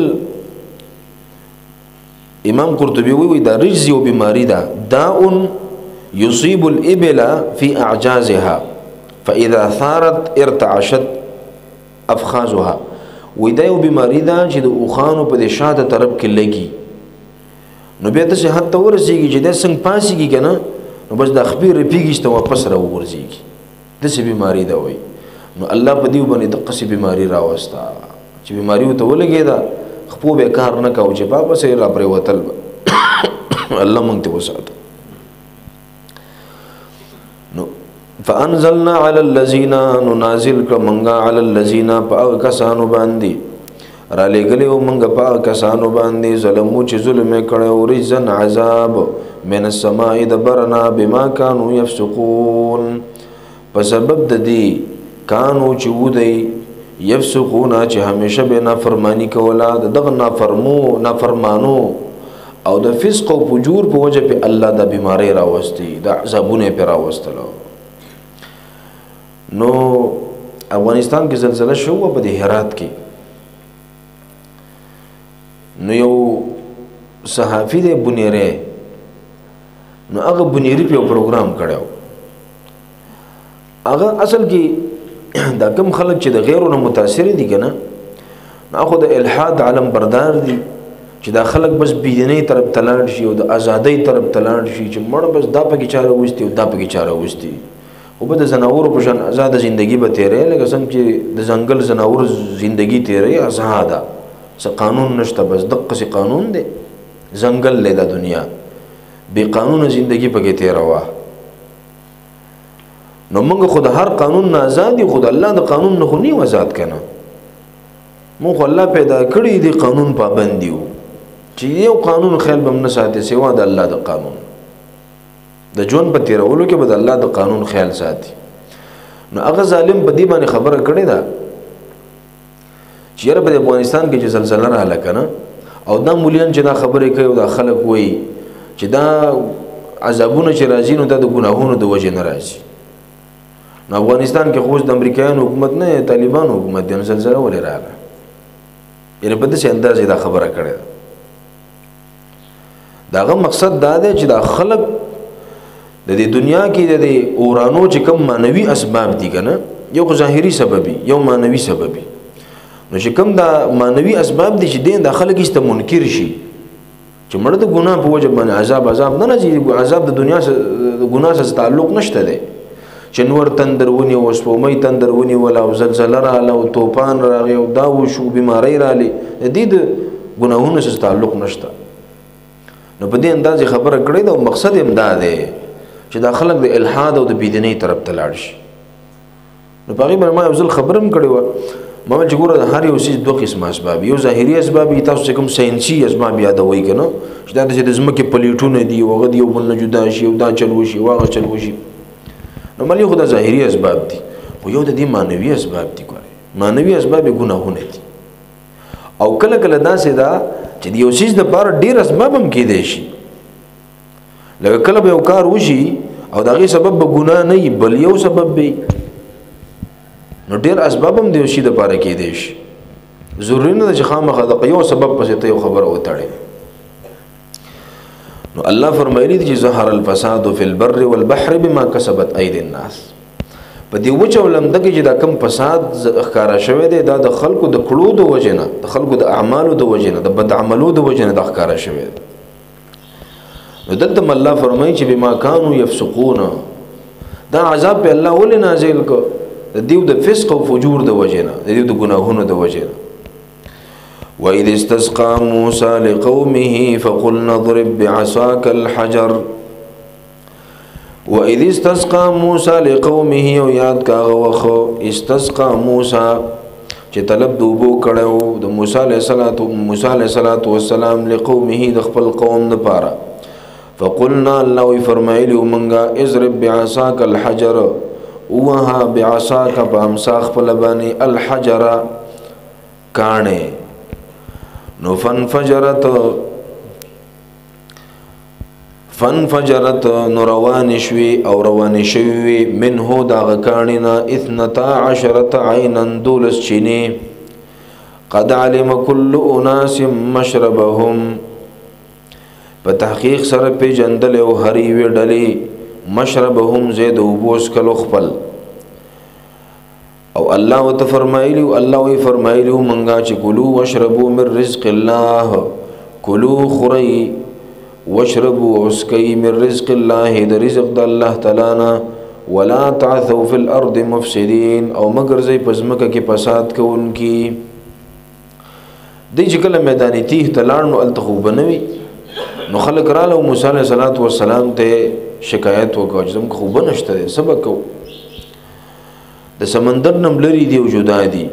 امام قرطبي وی دا رجز یو بیماری ده، داء يصيب الإبل في أعجازها فإذا ثارت ارتعشت أفخاذها. وی دا یو بیماری ده چې د اوښانو په دې شاته طرف کې لګي، نو بیا داسې حد ته ورسېږي چې دا څنګه پاسېږي که نه، نو بس دا خپې رپېږي چې ته واپس راوغورځېږي، داسې بیماری ده. وایي نو الله په دې باندې دقسې بیماری راوسته چې بیماری ورته ولګېده، خپو به کار نه کاوه چې واپس یې راپرېوتل به. الله موږ ته وساته. نو فانزلنا علی الذین، نو نازل کړه مونږه علی الذین په هغه کسانو باندې، را لېږلی و مونږ په هغه کسانو باندې ظلمو چې ظلم یې کړی و، رجزا عذاب من السماء د برنا بما کانو یفسقون، په سبب د دې کانو چې و دی یفسقون چې همیشه به نافرماني کوله، د دغه نافرمانو او د فسق او فجور په وجه په الله دا بیماری راوستي، دا عذابونه یې پرې راوستلو. نو افغانستان کې زلزله شوه په دې هرات کې، نو یو صحافي دی بنیری، نو هغه بنیری په یو پروګرام کړی و. هغه اصل کې دا کم خلک چې د غیرو نه متاثر دي که نه، نو هغه د الحاد علم بردار دي چې دا خلک بس بېدینۍ طرف ته لاړ شي او د ازادۍ طرف ته لاړ شي، چې مړ بس دا پکې چا راوستي او دا پکې چا راوستي، خو به د ځناورو په شان ازاده زندګي به تېروي، لکه څنګه چې د ځنګل ځناور زندګي تېروي ازاده، څه قانون نشته، بس دقسې قانون دی، ځنګل دی دا دنیا، بې قانونه زندګي پکې تېروه. نو موږ خو د هر قانون نه ازاد یو، خو د الله د قانون نه خو نه یو ازاد که نه، موږ خو الله پیدا کړي دي قانون پابند یو، چې یو قانون خیال به هم نه ساتي سوا د الله د قانون، د ژوند په تېرولو کې به د الله د قانون خیال ساتي. نو هغه ظالم په دې باندې خبره کړې ده چې یاره په افغانستان کې چې زلزله راغله که نه، او دا مولیان چې دا خبرې کوي او دا خلک وایي چې دا عذابونه چې راځي نو دا د ګناهونو د وجې نه راځي. نو افغانستان کې خو اوس د امریکایانو حکومت نه دی، طالبانو حکومت دی، نو زلزله ولې راغله؟ یعنې په داسې انداز یې دا خبره کړې ده. د هغه مقصد دا دی چې دا خلک د دې دنیا کې د دې اورانو چې کوم معنوي اسباب دي که نه، یو خو ظاهري سبب وي، یو معنوي سبب وي، نو چې کوم دا معنوي اسباب دي چې دین دا خلک هیڅ ته منکر شي چې مړه د ګناه په وجه باندې عذاب عذاب نه راځي، عذاب د دنیا سره د ګناه سره تعلق نشته دی، چې نور تندر ونیو، سپوږمۍ تندر ونیوله او زلزله راغله او توپان راغی او دا وشو بیمارۍ راغلې، د دې د ګناهونو سره تعلق نشته. نو په دې انداز یې خبره کړې ده او مقصد یې هم دا دی چې دا خلک د الحاد او د بېدینۍ طرف ته لاړ شي. نو په هغې باندې ما یو ځل خبره هم کړې وه، ما ویل چې ګوره د هر یو څیز دوه قسمه اسباب، یو ظاهري اسباب وي، تاسو چې کوم ساینسي اسباب یادوئ که نه، چې دا داسې د ځمکې پلیټونه دي او هغه د یو بل نه جدا شي او دا چل وشي او هغه چل وشي، نو ملي خو دا ظاهري اسباب دي، خو یو د دې معنوي اسباب دي. ګورئ معنوي اسباب یې ګناهونه دي، او کله کله داسې ده چې د یو څیز دپاره ډېر اسباب هم کېدی شي، لکه کله به یو کار وشي او د هغې سبب به ګناه نه وي بل یو سبب به، نو ډېر اسباب هم د یو شي دپاره کېدی شي، ضروري نه ده چې خامخا دغه یو سبب پسې ته یو خبره وتړې. نو الله فرمایلی دي چې ظهر الفساد فی البر والبحر بما کسبت ایدی الناس، په دې وچه او لمده کې چې دا کم فساد ښکاره شوی دی، دا د خلکو د کړو د وجې نه، د خلکو د اعمالو د وجې نه، د بد عملو د وجې نه دا ښکاره شوی دی. نو دلته هم الله فرمایي چې بما کانو یفسقون، دا عذاب په الله ولې نازل کړ؟ د دیو د فسق او فجور د وجې نه، د دیو د ګناهونو د وجې نه. وإذ استسقى موسى لقومه فقلنا اضرب بعصاك الحجر. وإذ استسقى موسى لقومه، او یاد کاغه وخت استسقى موسی چې طلب د اوبو کړی و د موسی علیه الصلاة والسلام لقومه د خپل قوم دپاره. فقلنا، الله وی فرمایلی مونږه اضرب بعصاك الحجر، ووهه بعصاك په امسا خپله باندې الحجر کاڼی. نو فانفجرت نو روانې شوې او روانې شوې وې منه د هغه کاڼي نه 12 عینا 12 چینې. قد علم کل اناس مشربهم، په تحقیق سره پېژندلی او هر یوې ډلې مشربهم ځای د اوبو څښلو خپل. او الله ورته فرمایلي، الله وی فرمایلي مونږه چې کلو واشربو من رزق الله، کلو خورئ واشربو اوسکئ من رزق الله د رزق د الله تعالی نه، ولا تعثوا فی الارض مفسدین، او مه ګرځئ په ځمکه کې فساد کوونکي. دی چې کله میدان تیه ته لاړ نو هلته خو اوبه نه وي، نو خلک راله او موسی علیه الصلاة والسلام ته شکایت وکړ چې زموږ خو اوبه نشته دی، څه به کوو؟ د سمندر نه هم لرې دي او جدا دي.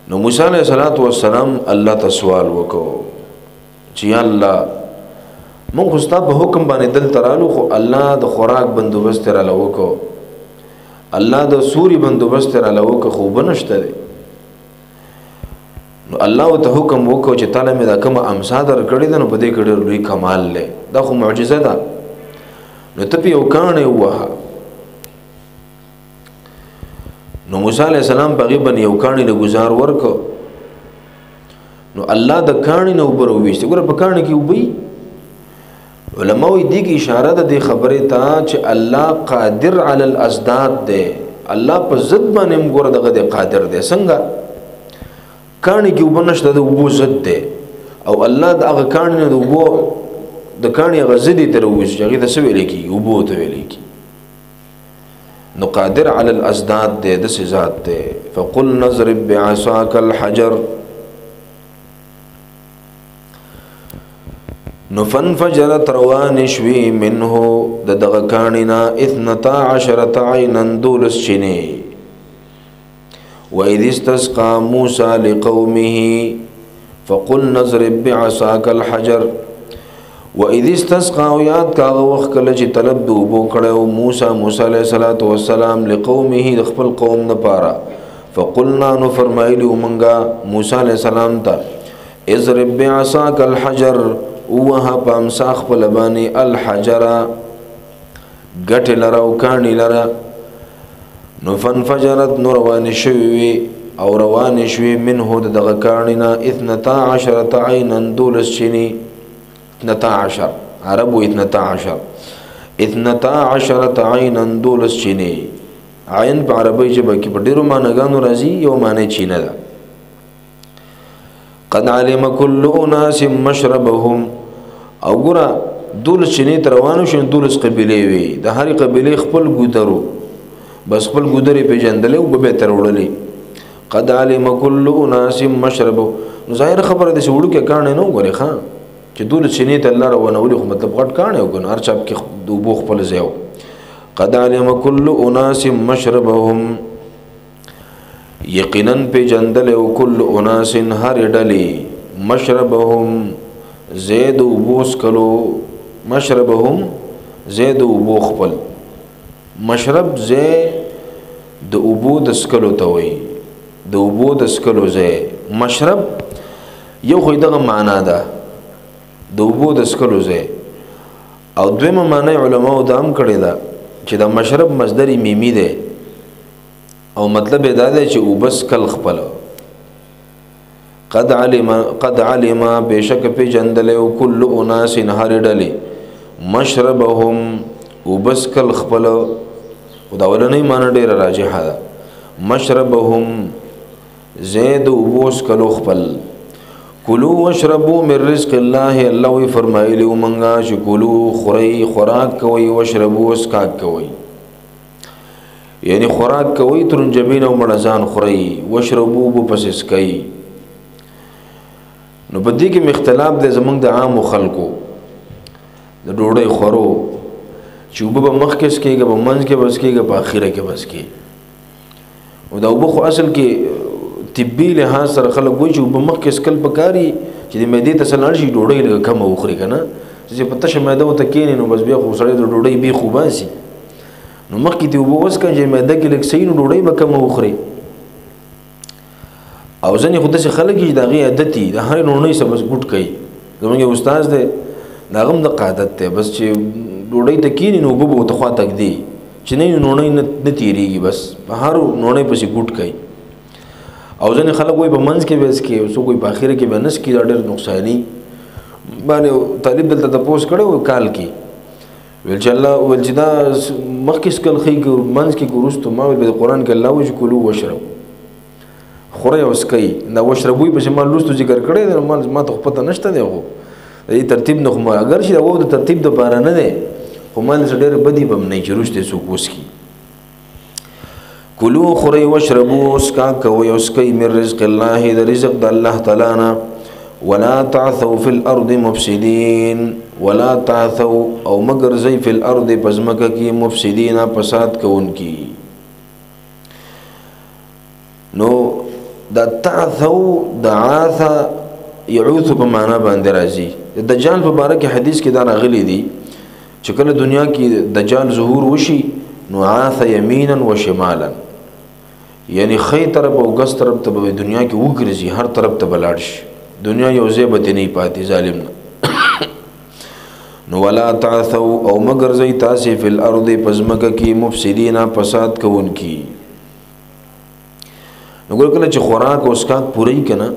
نو موسی علیه الصلاة والسلام الله ته سوال وکړو چې یا الله مونږ خو ستا په حکم باندې دلته رالو، خو الله د خوراک بندوبست یې راله وکړو، الله د سوري بندوبست یې راله وکړو، خو اوبه نشته دی. نو الله ورته حکم وکړو چې تاله مې دا کومه امسا درکړې ده، نو په دې کې ډېر لوی کمال دی، دا خو معجزه ده، نو ته پې یو کاڼی ووهه. نو موسی علیه السلام په هغې باندې یو کاڼي له ګزار ورکړ، نو الله د کاڼي نه اوبه راوویستې. ګوره په کاڼي کې اوبه وي. علما وایي دې کې اشاره ده دې خبرې ته چې الله قادر علی الازداد دی، الله په ضد باندې هم ګوره دغه دی قادر دی. څنګه؟ کاڼي کې اوبه نشته، د اوبو ضد دی، او الله د هغه کاڼي نه د اوبو د کاڼي هغه ضد یې ترې وویست چې هغې ته څه ویلی کېږي؟ اوبو ته ویلی کېږي. نو قادر علی الازداد دی، داسې ذات دی. فقلنا اضرب بعصاک الحجر، نو فانفجرت روانې شوې منه د دغه کاڼي نه 12 عینا 12 چینې. وإذ استسقى موسى لقومه فقلنا اضرب بعصاك الحجر. وإذ استسقى، او یاد کا هغه وخت کله چې طلب د اوبو کړی و موسی علیه الصلاة والسلام لقومه د خپل قوم دپاره. فقلنا، نو فرمایلي وو مونږه موسی علیه السلام ته اضرب بعصاك الحجر، ووهه په امسا خپله باندې الحجر ګټې لره او کاڼي لره. نو فانفجرت، نو روانې شوې وې او روانې شوې منه د دغه کاڼي نه 12 عینا 12 چینې. 12 عربو 12 12 عینا 12 چینې. عین په عربۍ ژبه کې په ډېرو معناګانو راځي، یو معنی چینه ده. قد علم کل اناس مشربهم، او ګوره 12 چینې ته روانو شو، 12 قبیلې وې، د هرې قبیلې خپل ګودر و، بس خپل ګودر یې پېژندلی او اوبه به یې ترې وړلې. قد علم کل اناس مشربهم، نو ظاهره خبره داسې وړوکی کاڼی نه وګورې ښه چې 12 چینې ته الله روانولې، خو مطلب غټ کاڼی و که نه، هر چا پکې د اوبو خپل ځای و. قد علم کل اناس مشربهم، یقینا پېژندلی و کل اناس هرې ډلې مشربهم ځای د اوبو څښلو، مشربهم ځای د اوبو خپل، مشرب ځای د اوبو د څښلو ته وایي، د اوبو د څښلو ځای مشرب. یو خو یې دغه معنا ده د اوبو د څښلو ځای، او دویمه معنا یې علماو دا هم کړې ده چې دا مشرب مصدر میمي دی، او مطلب یې دا دی چې اوبه څښل خپل. قد علم، قد علم بېشکه پېژندلی و کل اناس هرې ډلې مشربهم اوبه څښل خپل، خو دا اولنۍ معنی ډېره راجحه ده. مشربهم زید اوبو څکلو خپل. کلو واشربو من رزق الله، الله وی فرمایلی ومنګه چې کلو خورئ، خوراک کوئ، واشربو څښاک کوئ، یعنی خوراک کوئ ترنجبین او مړزان خورئ، واشربو اوبه پسې څکئ. نو په دې کې اختلاف دی زمونږ د عامو خلکو د ډوډۍ خورو چې اوبه به مخکې څکېږي، په منځ کې به څکېږي، په اخیره کې به څکېږي. او دا اوبه خو اصل کې طبي لحاظ سره خلک وایي چې اوبه مخکې څکل پکاري چې د معدې ته څه لاړ شي، ډوډۍ لږه کمه وخوري که نه، چې په تشه معده ورته کښېني نو بس بیا خو سړی د ډوډۍ بیخ وباسي. نو مخکې ترې اوبه وڅکه چې معده کې لږ صحیح، نو ډوډۍ به کمه وخوري. او ځینې خو داسې خلک دي چې د هغې عادت وي، د هرې نوڼۍ څخه بس ګوټ کوي. زموږ یو استاد دی، د هغه هم دغه عادت دی، بس چې ډوډۍ ته کښېني نو اوبه به ورته خوا ته ږدي، چې نه نوڼۍ نه تېرېږي، بس په هر نوڼۍ پسې ګوټ کوي. او ځینې خلک وایي په منځ کې به څکي، او څوک وایي په اخره کې به نه څکي. دا ډېر نقصاني باندې طالب دلته تپوس کړی و کال کې، ویل چې الله ویل چې دا مخکې څکل ښه که منځ کې که وروستو. ما ویل په قرآن کې الله وایي چې کلو واشربو، خورئ او څکئ. دا واشربو یې پسې ما لوستو ذکر کړی دی، ما ته خو پته نشته دی، خو د دې ترتیب نه خو ما اګر چې دا وو د ترتیب دپاره نه دی، خو ما له څه ډېره بدي به هم نه وي چې وروسته یې څوک وڅکي. کلو خورئ واشربو څښاک کوئ او څکئ من رزق الله، د رزق د الله تعالی نه. ولا تعثوا في الأرض مفسدين، ولا تعثوا او مه ګرځئ فی الأرض په ځمکه کې مفسدین فساد کوونکي. نو دا تعثوا د عاث يعوث په معنا باندې راځي. د دجال په باره کې حدیث کې دا راغلي دي چې کله دنیا کې دجال ظهور وشي نو عاث یمینا و شمالا، یعنی ښی طرف او ګس طرف ته به دنیا کې وګرځي، هر طرف ته به لاړ شي، دنیا یو ځای به ترې نه پاتې ظالم نه. نو ولا تعثوا او مه ګرځئ تاسې فی الارض په ځمکه کې مفسدین فساد کوونکي. نو ګوره کله چې خوراک او څښاک پوره وي که نه،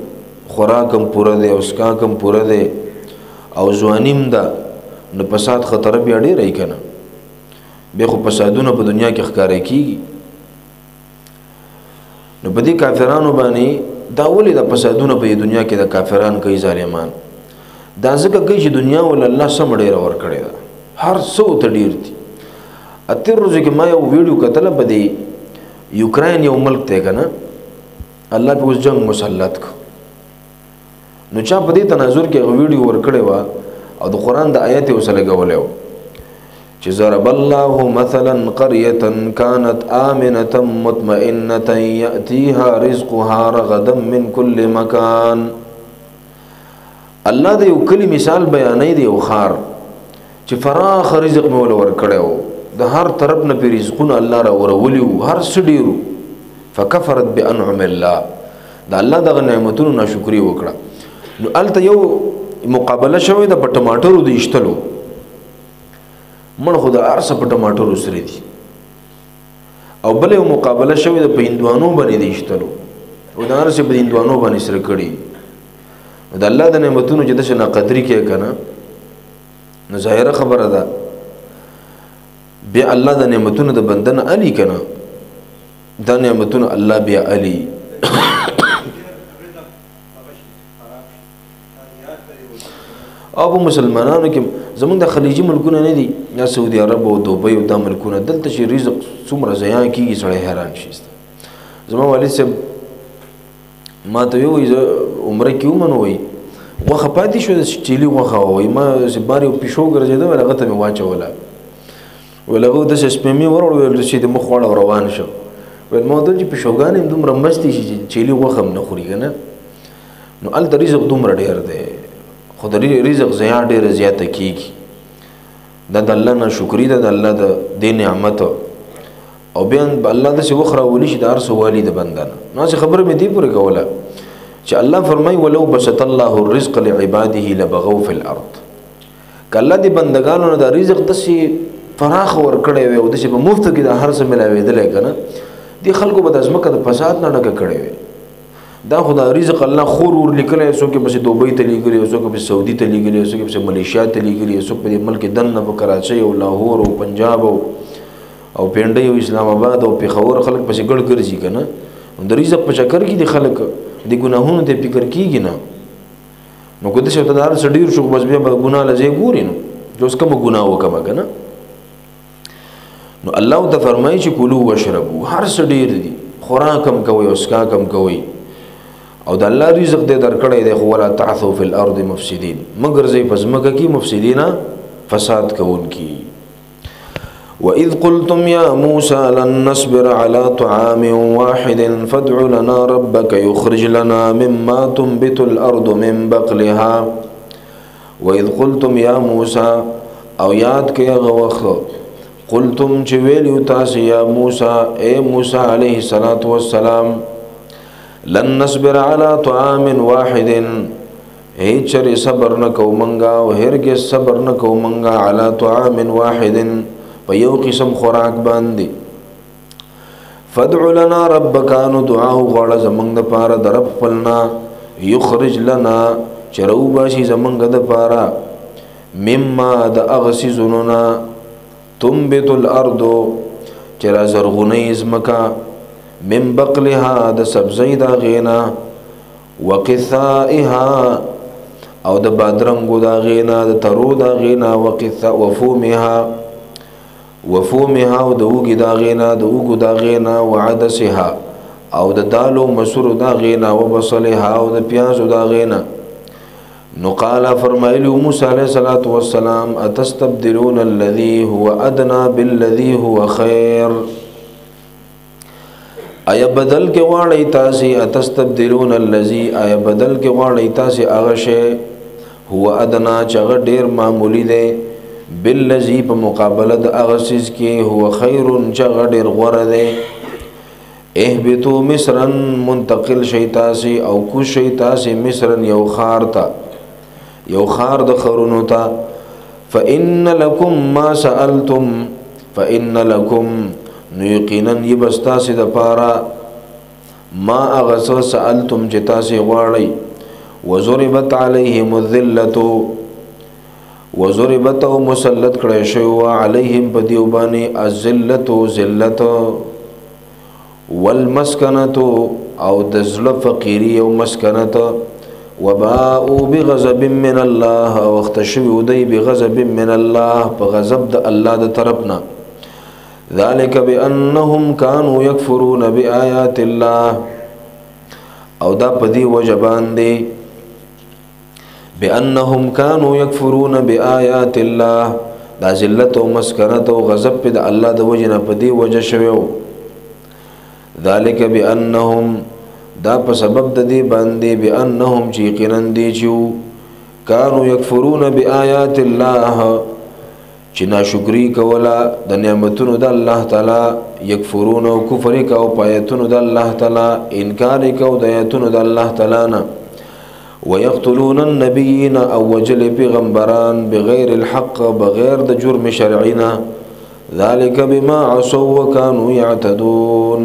خوراک هم پوره دی او څښاک هم پوره دی او ځواني هم ده، نو فساد خطر بیا ډېره وي که نه، بیا خو فسادونه په دنیا کې ښکاره کېږي. نو په دې کافرانو باندې دا ولې دا فسادونه په دې دنیا کې د کافران کوي ظالمان؟ دا ځکه کوي چې دنیا ول الله سم ډېره ورکړې ده، هر څه ورته ډېر دي. اتر ورځو کې ما یو ویډیو کتله په دې یوکراین یو ملک دی که نه، الله پې اوس جنګ مسلط کړ. نو چا په دې تناظر کې هغه ویډیو ورکړې وه او د قرآن د آیت یې ورسره لګولی و چې ضرب الله مثلا قرية كانت آمنة مطمئنة يأتيها رزقها رغدا من كل مكان. الله د یو کلي مثال بیانوي د یو ښار چې فراخ رزق مې ول ورکړی و، د هر طرف نه پې رزقونه الله را ورولي وو، هر څه ډېر وو. فکفرت بأنعم الله، د الله دغه نعمتونو ناشکري وکړه. نو هلته یو مقابله شوې ده په ټماټرو د ایشتلو، مړ خو د هر څه په ټماټرو سره دي، او بله یو مقابله شوې ده په هندوانو باندې د ایشتلو، او د هر څه په هندوانو باندې سره کړي. نو د الله د نعمتونو چې داسې ناقدري کوي که نه، نو ظاهره خبره ده بیا الله د نعمتونو د بنده نه الي که نه، دا نعمتونه الله بیا الي. او په مسلمانانو کې زمونږ د خلیجي ملکونه نه دي، یا سعودي عرب او دوبۍ او دا ملکونه، دلته چې رزق څومره ضایع کېږي سړی حیران شي. زما والد صاحب ما ته وایي زه عمره کې وم، نو وایي غوښه پاتې شوه، چیلي غوښه وه، وایي ما چې بار یو پیشو ګرځېده، ویل هغه ته مې واچوله، ویل هغه داسې سپېمې وروړ، ویل چې د مخ واړه روان شو. ویل ما ورته چې پیشوګانې هم دومره مستې شي چې چیلي غوښه هم نه خوري که نه. نو هلته رزق دومره ډېر دی، خو د رزق ضیاع ډېره زیاته کېږي. دا د الله ناشکري ده، د الله د دې نعمت، او بیا الله داسې وخت راولي چې د هر څه والي د بنده نه. نو هسې خبره مې دې پورې کوله چې الله فرمایي ولو بسط الله الرزق لعباده لبغوا في الارض، که الله دې بندګانو نه دا رزق داسې فراخ ورکړی وي او داسې په مفته کې د هر څه ملاوېدلی که نه، دې خلکو به د ځمکه د فساد نه ډکه کړې وي. دا خو دا رزق الله خور ور لیکلی، څوک یې پسې دوبۍ ته لیږلی، څوک یې پسې سعودي ته لیږلی، څوک یې پسې ملیشیا ته لیږلی، څوک په دې ملک دننه په کراچۍ او لاهور او پنجاب او او پنډۍ او اسلام آباد او پېښور خلک پسې ګړ ګرځي که نه، د رزق په چکر کې دي خلک د ګناهونو ته فکر کېږي نه. نو که داسې ورته د هر څه ډېر شو، بس بیا به ګناه له ځایه ګوري، نو چې اوس کومه ګناه وکړمه که نه. نو الله ورته فرمایي چې کلو واشربو، هر څه ډېر دي، خوراک هم کوئ او څښاک هم کوئ، او د الله رزق دې درکړی دی، خو ولا تعثوا فی الارض مفسدین، مه ګرځئ په ځمکه کې مفسدینه، فساد کوونکي. وإذ قلتم يا موسى لن نصبر على طعام واحد فادع لنا ربك يخرج لنا مما تنبت الأرض من بقلها. وإذ قلتم يا موسى، او یاد کې هغه وخت قلتم چې ویلي تاسې یا موسی، ای موسی علیه الصلاة والسلام، لن نصبر على طعام واحد، هیڅ چرې صبر نه کوو مونږه او هرګز صبر نه کوو مونږه علی طعام واحد، په یو قسم خوراک باندې. فادع لنا ربک، نو دعا وغواړه زمونږ دپاره د رب خپلنا، یخرج لنا، چې راوباسي زمونږ دپاره مما د هغه څیزونو نه تنبت الارض، چې را زرغونوي ځمکه، من بقلها د سبزۍ د هغې نه، وقثائها او د بادرنګو د هغې نه، د ترو د هغې نه، وفومها، وفومها او د اوږې د هغې نه، د اوږو د هغې نه، وعدسها او د دالو مسورو د هغې نه، وبصلها او د پیازو د هغې نه. نو قال فرمایلی موسی علیه الصلاة والسلام اتستبدلون الذي هو ادنى بالذي هو خیر، آیا بدل کې غواړئ تاسې، اتستبدلون الذي، آیا بدل کې غواړئ تاسې هغه شی هو ادنا چې هغه ډېر معمولي دی، بالذي په مقابله د هغه څیز کې هو خیر چې هغه ډېر غوره دی. اهبطوا مصرا، منتقل شئ تاسې او کوز شئ تاسې مصرا یو ښار ته، یو ښار د ښارونو ته. فإن لکم ما سألتم، فإن لکم نو یقینا یې به ستاسې دپاره ما هغه څه سألتم چې تاسې غواړئ. وضربت علیهم الذلة، وضربت او مسلط کړی شوی وه علیهم په دیو باندې الذلة ذلت، والمسکنة او د زړه فقیري او مسکنت، وباءوا بغضب من الله، او اخته شوي وو دی بغضب من الله، په غضب د الله د طرف نه. ذلك بأنهم كانوا يكفرون بآيات الله، او دا په دې وجه باندې بأنهم كانوا يكفرون بآيات الله، دا ذلت او مسکنت او غضب په د الله د وجې نه په دې وجه شوی و. ذلك بأنهم، دا په سبب د دې باندې بأنهم چې یقینا دي چې كانوا يكفرون بآيات الله، چې ناشکري کوله د نعمتونو د الله تعالی، یکفرون او کفر یې کاوه په آیتونو د الله تعالی، انکار یې کاوه د آیتونو د الله تعالی نه. ویقتلون النبیین، او وژل یې پیغمبران بغیر الحق، بغیر د جرم شرعي نه. ذلک بما عصوا وکانوا یعتدون،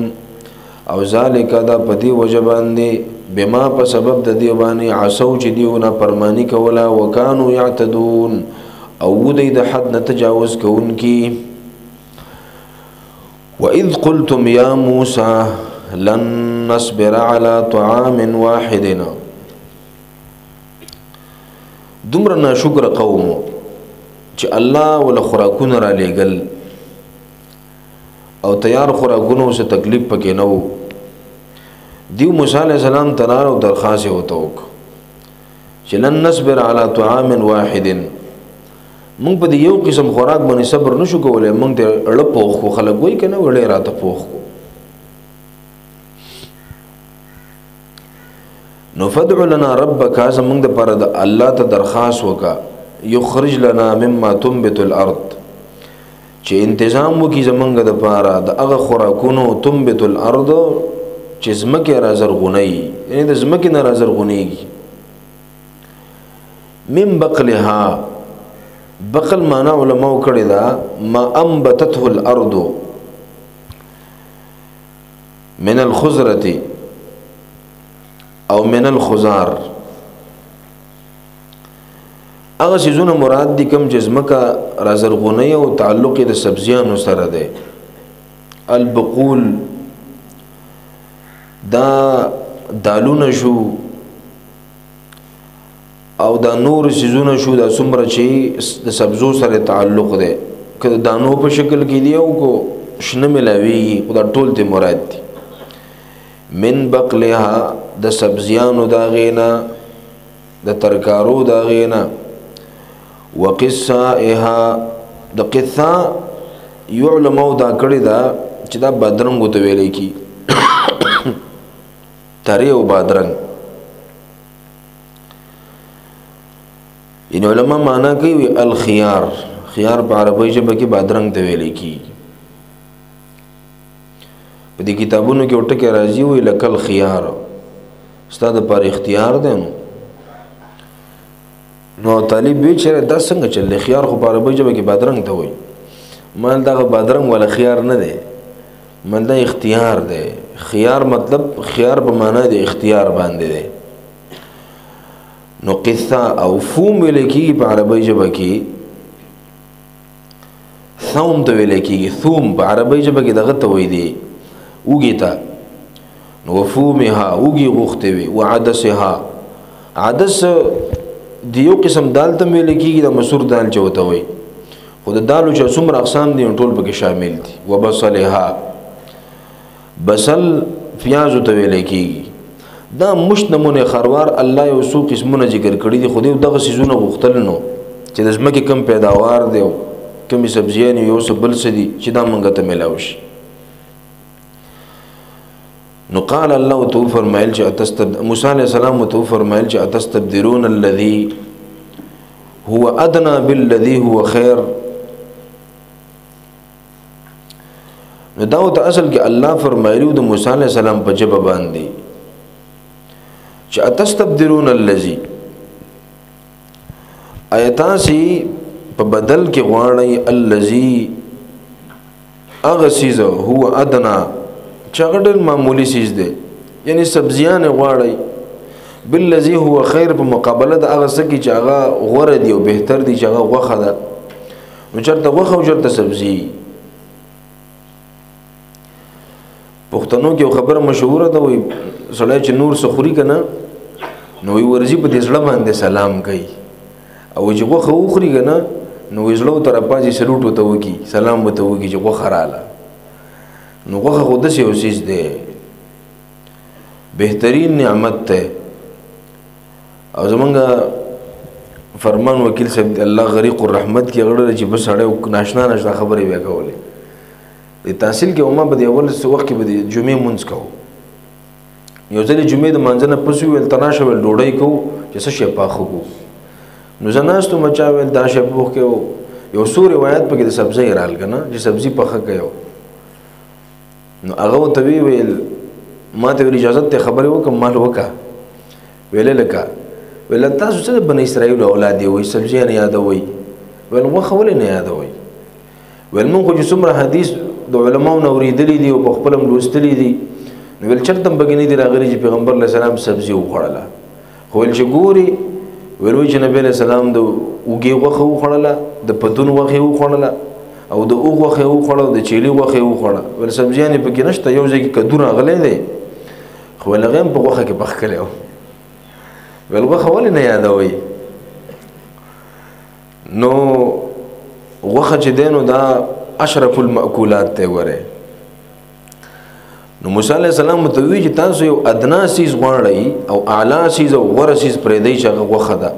او ذلک دا په دې وجه باندې بما په سبب د دې باندې عصوا چې دیو نافرماني کوله، وکانوا یعتدون او دی د حد نه تجاوز کوونکي. وإذ قلتم يا موسى لن نصبر على طعام واحد، دومره ناشکره قوم چې الله وله خوراکونه را لېږل او تیار خوراکونو څه تکلیف پکې نه و. دیو موسی علیه السلام ته راغی او درخواست یې ورته وکړ چې لن نصبر على طعام واحد، مونږ په دې یو قسم خوراک باندې صبر نشو کولی، مونږ ته اړه پوخ کو، خلک وایي که نه وړی راته پوخ کو. نو فادع لنا ربک، زمونږ دپاره د الله ته درخواست وکړه، یخرج لنا مما تنبت الارض، چې انتظام وکړي زمونږ دپاره د هغه خوراکونو تنبت الارض چې ځمکې را زرغونوي، یعنې د ځمکې نه را زرغونېږي. من بقلها، بقل معنا علماو کړې ده ما انبتته الارض من الخضرة او من الخضار، هغه څیزونه مراد دي کوم چې ځمکه را زرغونوي او تعلق یې د سبزیانو سره دی. البقول دا دالونه شو او دا نور سیزونه شو، دا څومره چې د سبزو سره تعلق دی، که د دانو په شکل کې دی او کو شنه ملاویږي، خو دا ټول ته مراد دي. من بقلها د سبزیانو د هغې نه، د ترکارو د هغې نه، وقثائها د قثا یو علماو دا کړې ده چې دا بادرنګو ته ویلی کی، ترې او بادرنګ. یعنی علما معنا کوي الخيار، خيار په عربی ژبه کې بادرنګ ته ویل کی. په دې کتابونو کې ټکی راځي وي لکه الخيار، ستا د پر اختیار دی. نو طالب وی چې دا څنګه چل، خيار خو په عربی ژبه کې بادرنګ ته وایي. مال دغه بادرنګ ولا خيار نه دی، مال دا اختیار دی. خيار مطلب خيار په معنا د اختیار باندې دی. نو قصه او فوم ویل کېږي په عربی ژبه کې، ثوم ته ویل کېږي. ثوم په عربی ژبه کې دغه ته وایي دی، اوږې ته. نو وفومها اوږې غوښتې وي، وعدسها عدس د یو قسم دال ته ویل کېږي، د مسور دال چې ورته وایي، خو د دالو چې څومره اقسام دي ټول پکې شامل دي. وبصلها بصل پیازو ته ویل کېږي. دا مشت نمونه خروار الله یو څو قسمونه ذکر کړي دي، خو دې دغه څیزونه غوښتل نو چې د ځمکې کم پیداوار دی او کمې سبزیانې یو څه بل څه دي چې دا مونږ ته میلاو شي. نو قال الله ورته وفرمیل چې موسی علیه السلام ورته وفرمیل چې اتستبدلون الذي هو ادنى بالذي هو خیر. نو دا ورته اصل کې الله فرمایلي د موسی علیه السلام په ژبه باندې چې اتستبدلون الذي، آیا تاسې په بدل کې غواړئ الذي هغه څیز هو ادنا چې هغه ډېر معمولي څیز دی، یعنی سبزیانې غواړئ، بالذي هو خیر په مقابله د هغه څه کې چې هغه غوره دی او بهتر دی چې هغه غوښه ده. نو چېرته غوښه او چېرته سبزي. پښتنو کې یو خبره مشهوره ده، وایي سړی چې نور څه خوري که نه، نو وایي ورځي په دې زړه باندې سلام کوي، او چې غوښه وخوري که نه، نو وایي زړه ورته راپاڅي سلوټ ورته وکړي، سلام ورته وکړي چې غوښه راله. نو غوښه خو داسې یو څیز دی، بهترین نعمت دی. او زمونږ فرمان وکیل صاحب الله غریق الرحمت کې غړی چې بس سړی ناشنا ناشنا خبرې بیا کولې. د تحصیل کې ما به د اول څه وخت کې به د جمعې مونځ کوو، یو ځل جمعې د مانځه نه پس وویل ته راشه ویل ډوډۍ کوو چې څه شی پاخه کوو. نو زه ناست وم، چا ویل دا شی پوخ کوو، یو څو روایت پکې د سبزۍ رال که نه چې سبزي پخه کوي. نو هغه ورته ویل، ما ته ویل اجازت دی خبرې وکړم؟ مال وکړه. ویلې لکه ویل تاسو څه د بني اسرائیلو اولاد یې وایي، سبزیان یادوئ؟ ویل غوښه ولې نه یادوئ؟ ویل مونږ خو چې څومره حدیث د علماو نه اورېدلي دي او په خپله هم لوستلي دي، نو ویل چېرته هم پکې نه دي راغلي چې پیغمبر علیه السلام سبزي وخوړله. خو ویل چې ګوري، ویل وایي چې نبي علیه السلام د اوږې غوښه وخوړله، د پتون غوښې وخوړله، او د اوښ غوښه یې وخوړه، او د چیلي غوښه یې وخوړه. ویل سبزیانې پکې نشته، یو ځای کې کدو راغلی دی، خو ویل هغه هم په غوښه کې پخ کړی و. ویل غوښه ولې نه یادوئ؟ نو غوښه چې دی نو دا اشرف المأکولات دی ګورئ. نو موسی علیه السلام ورته وویل چې تاسو یو ادنا څیز غواړئ او اعلی څیز او غوره څیز پرېږدئ چې هغه غوښه ده.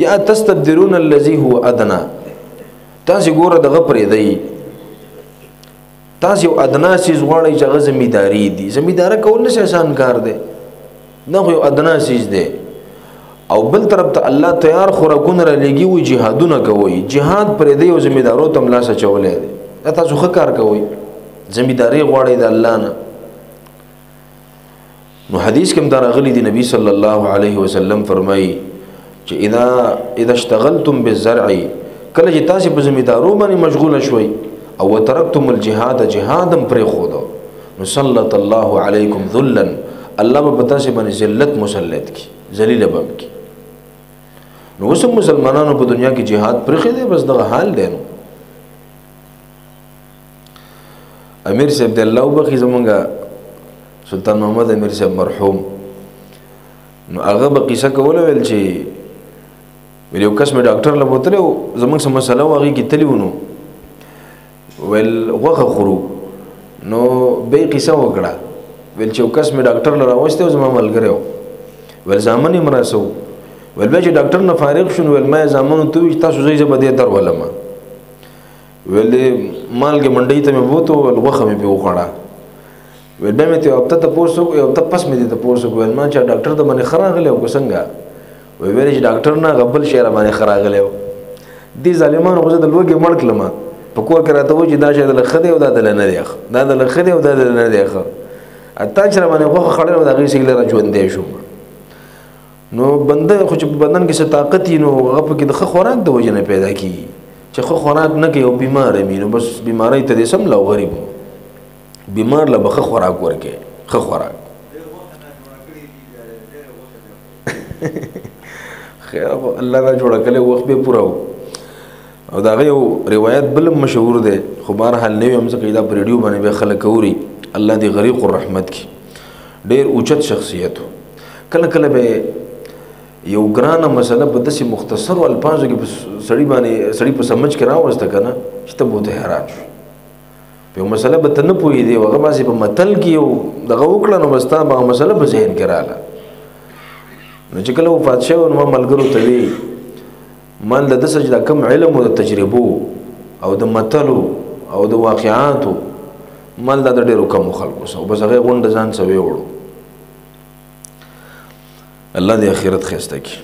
یا تستبدلون الذي هو ادنا، تاسې ګوره دغه پرېږدئ، تاسې یو ادنا څیز غواړئ چې هغه زمینداري دي. زمینداره کول نه څه اسان کار دی، دا خو یو ادنا څیز دی. او بل طرف ته الله تیار خوراکونه را لېږي، وایي جهادونه کوئ، جهاد پرېږدئ او زمیندارو ته هم لاس اچولی دی. دا تاسو ښه کار کوئ، زمینداري غواړئ د الله نه. نو حدیث کې هم دا راغلي دي، نبی صلی الله علیه وسلم فرمایي چې اذا اشتغلتم بالزرع، کله چې تاسې په زمیندارو باندې مشغوله شوئ او وترکتم الجهاد، جهاد هم پرېښودو، نو سلط الله علیکم ذلا، الله به په تاسې باندې ذلت مسلط کړي، ذلیله به هم کړي. نو اوس هم مسلمانانو په دنیا کې جهاد پرېښی دی، بس دغه حال دی. نو امیر صاحب د الله وبخي زمونږه سلطان محمد امیر صاحب مرحوم، نو هغه به قصه کوله، ویل چې ویل یو کس مې ډاکټر له بوتلی و، زمونږ څه مسله وه، هغې کې تلي وو، نو ویل غوښه خورو، نو بیا یې قصه وکړه، ویل چې یو کس مې ډاکټر له راوستی و، زما ملګری و، ویل زامن یې هم راسه وو، ویل بیا چې ډاکټر نه فارغ شو، نو ویل ما یې زامنو ته وویل چې تاسو ځئ، زه به دې در ولم. ویل مالګې منډۍ ته مې بوتو، ویل غوښه مې پرې وخوړه. ویل بیا مې ته یو هفته تپوس وکړ، یو هفته پس مې دې تپوس وکړ، ویل ما چې ډاکټر ته باندې ښه راغلی او که څنګه؟ ویل چې ډاکټر نه هغه بل شی را باندې ښه راغلی و. دې ظالمانو خو زه د لوږې مړ کړم، په کور کې راته وایي چې دا شی دله ښه دی او دا دله نه دی ښه، دا دله ښه دی او دا دله نه دی ښه. تا چې را باندې غوښه خوړلې وه، د هغې سیګله را ژوندی شوم. نو بنده خو چې په بدن کې څه طاقت وي، نو هغه پکې د ښه خوراک د وجې نه پیدا کېږي. چې ښه خوراک نه کوي او بیمار وي، نو بس بیمارۍ ته دې سم لا غریب بیمار له به ښه خوراک ورکړي، ښه خوراک. خیر خو الله نه جوړه کړې، وخت به پوره و. او د هغه یو روایت بل هم مشهور دی، خو بهرحال نه ویم ځکه دا په ریډیو باندې بیا خلک اوري. الله دې غریق الرحمت کړي، ډېر اوچت شخصیت و. کله کله به یو ګرانه مسله په داسې مختصرو الفاظو کې په سړي باندې سړي په سمجھ کې راوسته که نه، چې ته به ورته حیران شو. په یو مسله به ته نه پوهېدې، هغه باسې په متل کې یو دغه وکړه، نو بس تا به هغه مسله په ذهن کې راله. نو چې کله وفات شوی، نو ما ملګرو ته وی، ما له ده سره چې دا کوم علم او د تجربو او د متلو او د واقعاتو، مال دا د ډېرو کمو خلکو سره، بس هغې غونډه ځان سره ویوړو. الله دې آخرت ښایسته کړي.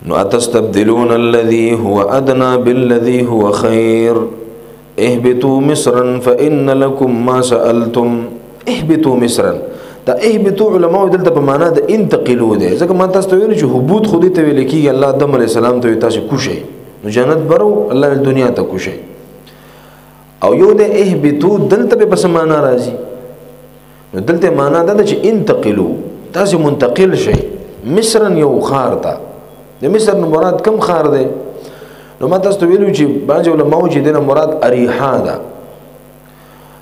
نو اتستبدلون الذي هو ادنى بالذي هو خير اهبطوا مصرا فإن لكم ما سألتم. اهبطوا مصرا، دا اهبطوا علماء دلته په معنا د انتقلوا دی، ځکه ما تاسو ته ویل چې هبوط خو دې ته ویل کېږي. الله آدم علیه السلام ته وایي تاسو کوشئ، نو جنت برو، الله دنیا ته کوشئ. او یو د اهبطوا دلته په څه معنا راځي؟ نو دلته معنا دا ده چې انتقلوا، تاسو منتقل شئ مصرا یو ښار ته. د مصر نه مراد کوم ښار دی؟ نو ما تاسو ته ویلو چې بعضې علماو چې دې نه مراد اریحا ده،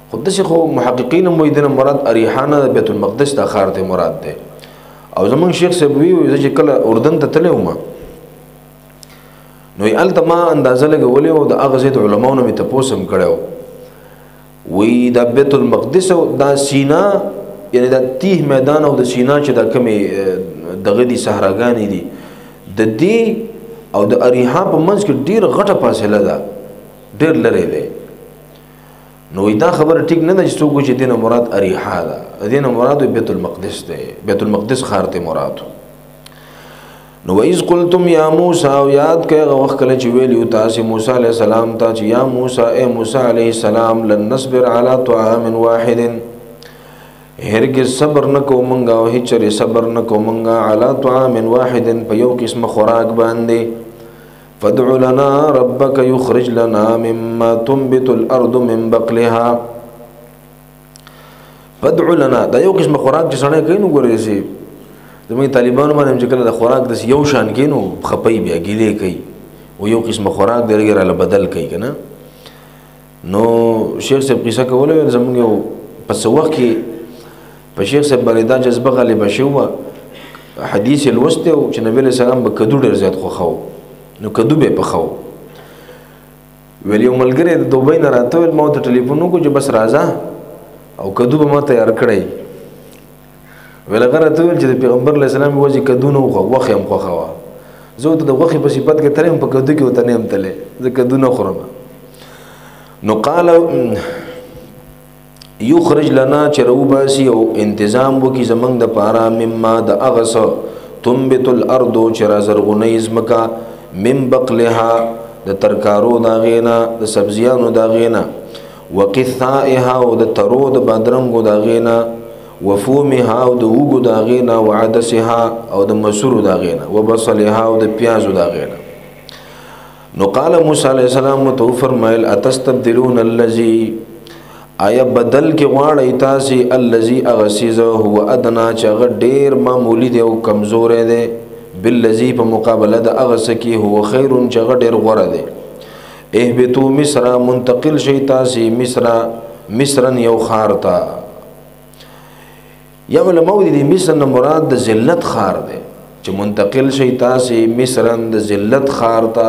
خو داسې خو محققین هم وایي دې نه مراد اریحا نه ده، بیت المقدس دا ښار ته مراد دی. او زمونږ شیخ صاحب وی، زه چې کله اردن ته تللی وم، نو یې هلته ما اندازه لګولې او د هغه ځای د علماو نه مې تپوس هم کړی و، وایي دا بیت المقدس او دا سینا، یعنې دا تیه میدان او د سینا چې دا کومې دغه دي صحراګانې دي، د دې او د اریحا په منځ کې ډېره غټه فاصله ده، ډېر لرې دی. نو دا خبره ټیک نه ده چې څوک وایي چې دې نه مراد اریحا ده، د دې نه مراد بیت المقدس دی، بیت المقدس ښار ته مراد. نو وإذ قلتم یا موسی، او یاد کړئ هغه وخت کله چې ویلي وو تاسې موسی علیه السلام ته چې یا موسی، ای موسی علیه السلام، لن نصبر علی طعام واحد، هرګز صبر نه کوو مونږ او هېڅ چېرې صبر نه کوو مونږ علی طعام واحد، په یو قسم خوراک باندې. فادع لنا ربک یخرج لنا مما تنبت الارض من بقلها. فادع لنا، دا یو قسم خوراک چې سړی کوي، نو ګورې داسې زموږ طالبانو باندې هم چې کله د خوراک داسې یو شان کوي، نو خپوي بیا ګیلې کوي، او یو قسم خوراک دی لږ راله بدل کوي که نه. نو شیخ صاحب قصه کوله، ویل زموږ یو په څه وخت کې په شیخ صاحب باندې دا جذبه غالبه شوې وه، حدیث یې لوستی و چې نبي علیه السلام به کدو ډېر زیات خوښوو، نو کدو به یې پخوو. ویل یو ملګری د دوبۍ نه راته ویل، ما ورته ټلیفون وکړو چې بس راځه او کدو به ما تیار کړی. ویل هغه راته وویل چې د پیغمبر علیه السلام یوازې کدو نه وخوښه، غوښه یې هم خوښه وه. زه ورته د غوښې په صفت کې تللی یم، په کدو کې ورته نه یم تللی، زه کدو نه خورم. نو قال یخرج لنا، چې راوباسي او انتظام وکړي زموږ دپاره، مما د هغه څه تنبت الارض، چې را زرغونوي ځمکه، من بقلها، د ترکارو د هغې نه، د سبزیانو د هغې نه، وقثائها، او د ترو د بادرنګو د هغې نه، وفومها، او د اوږو د هغې نه، وعدسها، او د مسورو د هغې نه، وبصلها، او د پیازو د هغې نه. نو قال موسی علیه السلام ورته وفرمیل اتستبدلون الذي، آیا بدل کې غواړئ تاسې الذي هغه څیز هو ادنا، چې هغه ډېر معمولي دی او کمزوری دی، بالذي په مقابله د هغه څه کې هو خیر، چې هغه ډېر غوره دی. اهبطوا مصر، منتقل شي تاسې مصر، مصرا یو ښار ته. یا علماء دي مصر نه مراد د ذلت ښار دی، چې منتقل شي تاسې مصرا د ذلت ښار ته،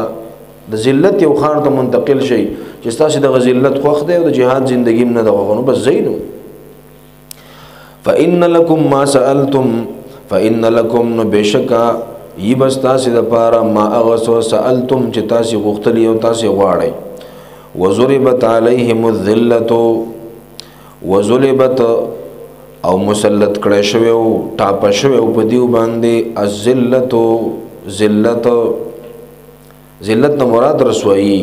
د ذلت یو ښار ته منتقل شي چې ستاسې دغه ذلت خوښ دی او د جهاد زندګي هم نه ده خوښه، نو بس ځئ. نو فإن لکم ما سألتم، فإن لکم نو بېشکه یي به ستاسې دپاره ما هغه څه سألتم چې تاسې غوښتلي او تاسې غواړئ. وضربت علیهم الذلة، وضربت او مسلط کړی شوی و، ټاپه شوی و په دیو باندې الذلة، ذلت، ذلت نه مراد رسوایی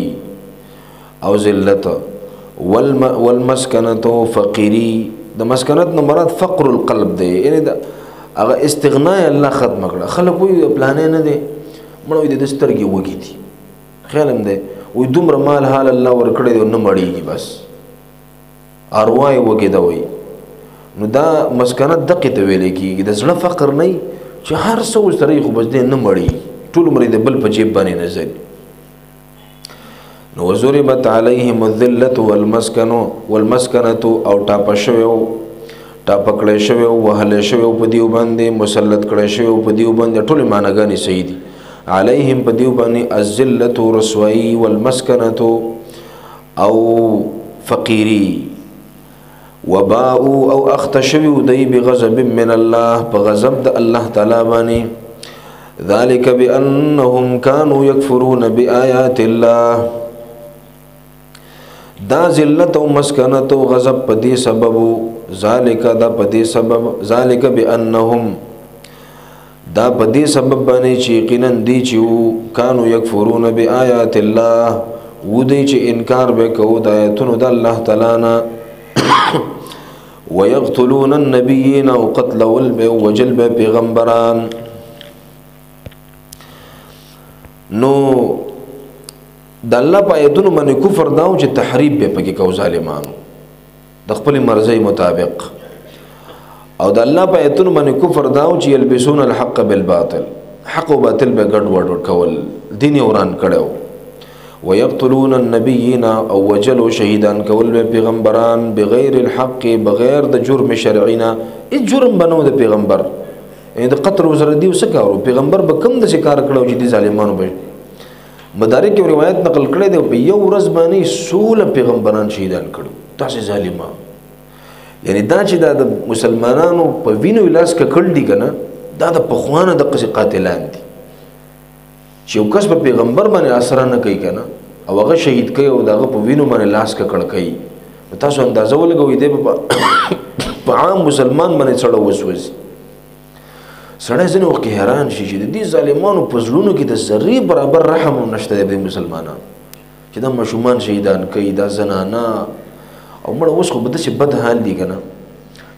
او ذلت، والمسکنة فقیری. د مسکنت نه مراد فقر القلب دی، یعنی د هغه استغنا یې الله ختمه کړه. خلک وایي پلانی نه دی، مړه وایي د سترګې وږي دي، خیال هم دی وایي دومره مال حال الله ورکړی دی نه مړېږي، بس اروا یې وږې ده وایي. نو دا مسکنت دقې ته ویلی کېږي، د زړه فقر نه چې هر څه ورسره وي خو بس دی نه مړېږي، ټول عمر یې د بل په جیب باندې نه ځي. نو وضربت علیهم الذلة والمسكن والمسکنة، او ټاپه شوی و، ټاپه کړی شوی و، وهلی شوی و په دیو باندې، مسلط کړی شوی و په دیو باندې، ټولې معناګانې صحیح دي. علیهم په دیو باندې الذلة رسوایی، والمسکنة او فقیری. وباءوا او اخته شوي وو دی بغضب من الله، په غضب د الله تعالی باندې. ذلك بأنهم كانوا يكفرون بآيات الله. دا ذلت او مسکنت او غضب په دې سبب، ذلك دا په دې سبب، ذلك بأنهم دا په دې سبب باندې چې یقینا دی چې كانوا يكفرون بآيات الله، و دی چې انکار به کوو د آیتونو د الله تعالی نه. ويقتلون النبيين او قتلول به وجل به پیغمبران. نو د الله په آیتونو باندې کفر دا و چې تحریف به پکې کو ظالمانو د خپلې مرضۍ مطابق، او د الله په آیتونو باندې کفر دا و چې یلبسون الحق بالباطل، حق او باطل به ګډ وډ کول، دین یې وران کړی و. ويقتلون النبيين او وجلو شهیدان کول به پیغمبران بغیر الحق، بغیر د جرم شرعي نه، هېڅ جرم به نه و د پیغمبر، یعنې د قتل ورسره دیو څه کار و، پیغمبر به کوم داسې کار کړی و چې دې ظالمانو به. مدارک یو روایت نقل کړی دی، په یو ورځ باندې سوله پیغمبران شهیدان کړو. تاسې ظالمان، یعنې دا چې دا د مسلمانانو په وینو یې لاس ککړ دي که نه، دا د پخوا نه دقسې قاتلان دي چې یو کس په پیغمبر باندې اسره نه کوي که نه، او هغه شهید کوي او د هغه په وینو باندې لاس ککړ کوي، نو تاسو اندازه ولګوئ دی به په عام مسلمان باندې څړه وسوځي. سړی ځینې وخت کې حیران شي چې د دې ظالمانو په زړونو کې د ذرې برابر رحم هم نشته دی په دې مسلمانانو، چې دا ماشومان شهیدان کوي، دا زنانه او مړه. اوس خو به داسې بد حال دي که نه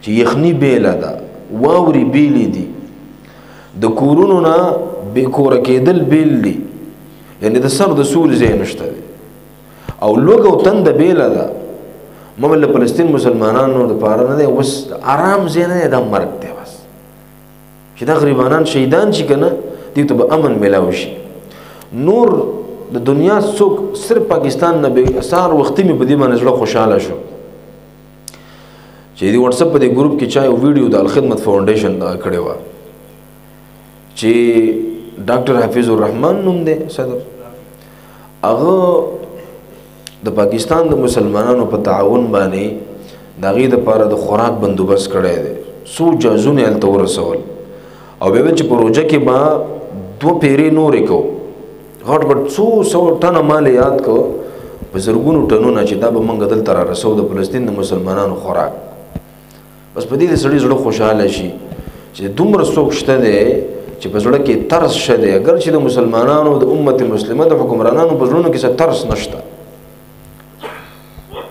چې یخني بېله ده، واورې بېلې دي، د کورونو نه بې کوره کېدل بېل دي، یعنې د سر د سوري ځای نشته دی، او لوږه او تنده بېله ده. ما ویل د فلسطین مسلمانانو دپاره نه دی اوس ارام ځای نه دی، دا مرګ دی بس، چې دا غریبانان شهیدان شي که نه، دوی ته به امن میلاو شي. نور د دنیا څوک صرف پاکستان نه به سهار وختي مې په دې باندې زړه خوشحاله شو چې د واتساپ په دې ګروپ کې چا یو ویډیو د الخدمت فاونډیشن دغه کړې وه چې ډاکټر حفیظ الرحمن نوم دی صدر، هغه د پاکستان د مسلمانانو په تعاون باندې د هغې دپاره د خوراک بندوبست کړی دی، څو جازونه یې هلته ورسول، او بیا چې په روژه کې به دوه پیرې نورې کوو، غټ غټ څو سو ټنه مال یې یاد کړو، په زرګونو ټنونه چې دا به موږ دلته را رسوو د فلسطین د مسلمانانو خوراک. بس په دې د سړي زړه خوشحاله شي چې دومره څوک شته دی چې په زړه کې ترس شته دی، اګر چې د مسلمانانو د امت مسلمه د حکمرانانو په زړونو کې څه ترس نشته،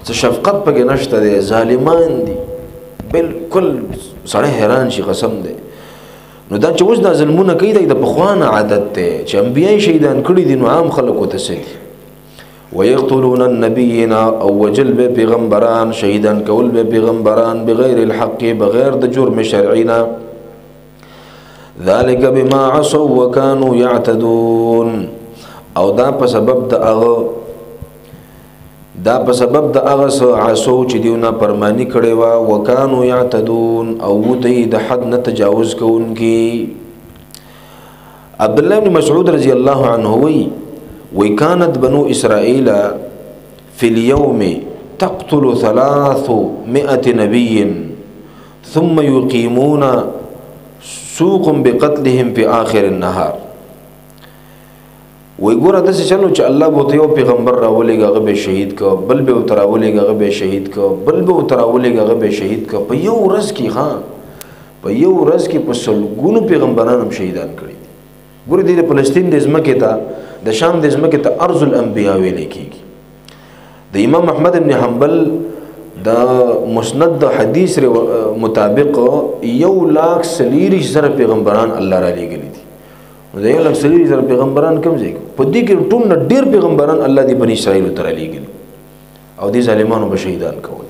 څه شفقت پکې نشته دی، ظالمان دي بالکل، سړی حیران شي قسم دی. نو دا چې اوس دا ظلمونه کوي دا د پخوا نه عادت دی چې انبیا یې شهیدان کړي دي، نو عام خلکو ته څه دي. ويقتلون النبيين او وجل به پیغمبران، شهیدان کول به پیغمبران بغیر الحق، بغیر د جرم شرعي نه. ذلك بما عصوا وكانوا يعتدون، او دا په سبب د هغه دا په سبب د هغه څه عصو چې دیو نافرماني کړې وه. وکانو یعتدون، او دوی د حد نه تجاوز کوونکي. عبدالله بن مسعود رضی الله عنه وی وی كانت بنو اسرائيل في اليوم تقتل 300 نبي ثم يقيمون سوق بقتلهم في آخر النهار. وی ګوره داسې چلو چې الله به ورته یو پیغمبر راولېږه هغه به شهید که، بل به ورته راولېږه هغه به شهید که، بل به ورته راولېږه هغه به شهید که. په یو ورځ کې، ها په یو ورځ کې په سلګونو پیغمبران هم شهیدان کړي دي. ګوره دې د فلسطین د ځمکې ته، د شام د ځمکې ته ارض الانبیا ویلی کېږي. د امام احمد بن حنبل د مسند د حدیث مطابق 1,40,000 پیغمبران الله را لېږلي دي. نو د 1,40,000 پیغمبران کوم ځای کې؟ په دې کې ټول نه ډېر پیغمبران الله دې بني اسرائیلو ته را لېږلي او دې ظالمانو به شهیدان کول.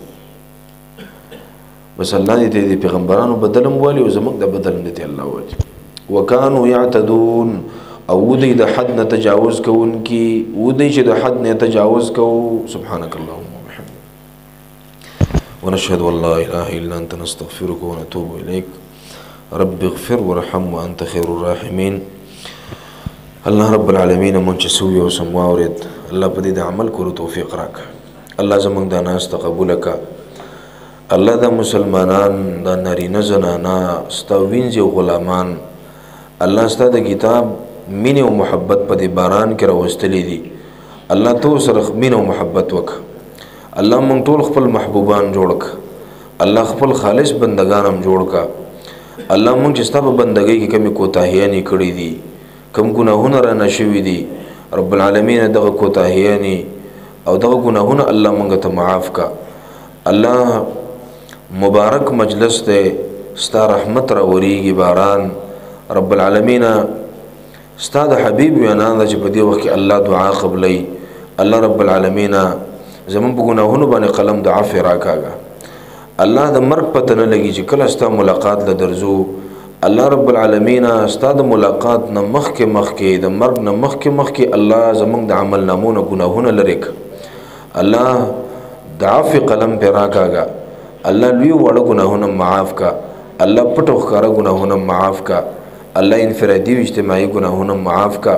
بس الله دې د پیغمبرانو بدل هم والي او زموږ د بدل هم دې الله والي. وکانو یعتدون، او دوی د حد نه تجاوز کوونکي، ودی چې د حد نه تجاوز کوو. سبحانك اللهم وبحمدك ونشهد ان لا اله الا انت نستغفرك ونتوب اليك. رب اغفر وارحم وانت خير الراحمين. الله رب العالمین مونږ چې سوي او سم واورېد، الله په دې د عمل کولو توفیق راکړه. الله زمونږ دا ناسته قبوله کړه. الله دا مسلمانان، دا نارینه زنانه، ستا وینځې او غلامان، الله ستا د کتاب مینې او محبت په دې باران کې راوستلي دي. الله ته سره مینه او محبت وکړه. الله مونږ ټول خپل محبوبان جوړ کړه. الله خپل خالص بندگان هم جوړ کړه. الله مونږ چې ستا په بندګۍ کې کومې کوتاهیانې کړې دي، کوم ګناهونه را نه شوي دي، رب العالمین دغه کوتاهیانې او دغه ګناهونه الله مونږ ته معاف کړه. الله مبارک مجلس دی، ستا رحمت را وریږي باران. رب العالمین ستا د حبیب وینا ده چې په دې وخت کې الله دعا قبلوي. الله رب العالمین زمونږ په ګناهونو باندې قلم د عفوې راکاږه. الله د مرګ پته نه لګي چې کله ستا ملاقات له درځو. الله رب العالمین ستا د ملاقات نه مخکې مخکې، د مرګ نه مخکې مخکې الله زمونږ د عمل نامو نه ګناهونه لرې کړه. الله د عفوې قلم پرې راکاږه. الله لوی واړه ګناهونه معاف کړه. الله پټ او ښکاره ګناهونه معاف کړه. الله انفرادي او اجتماعي ګناهونه معاف کړه.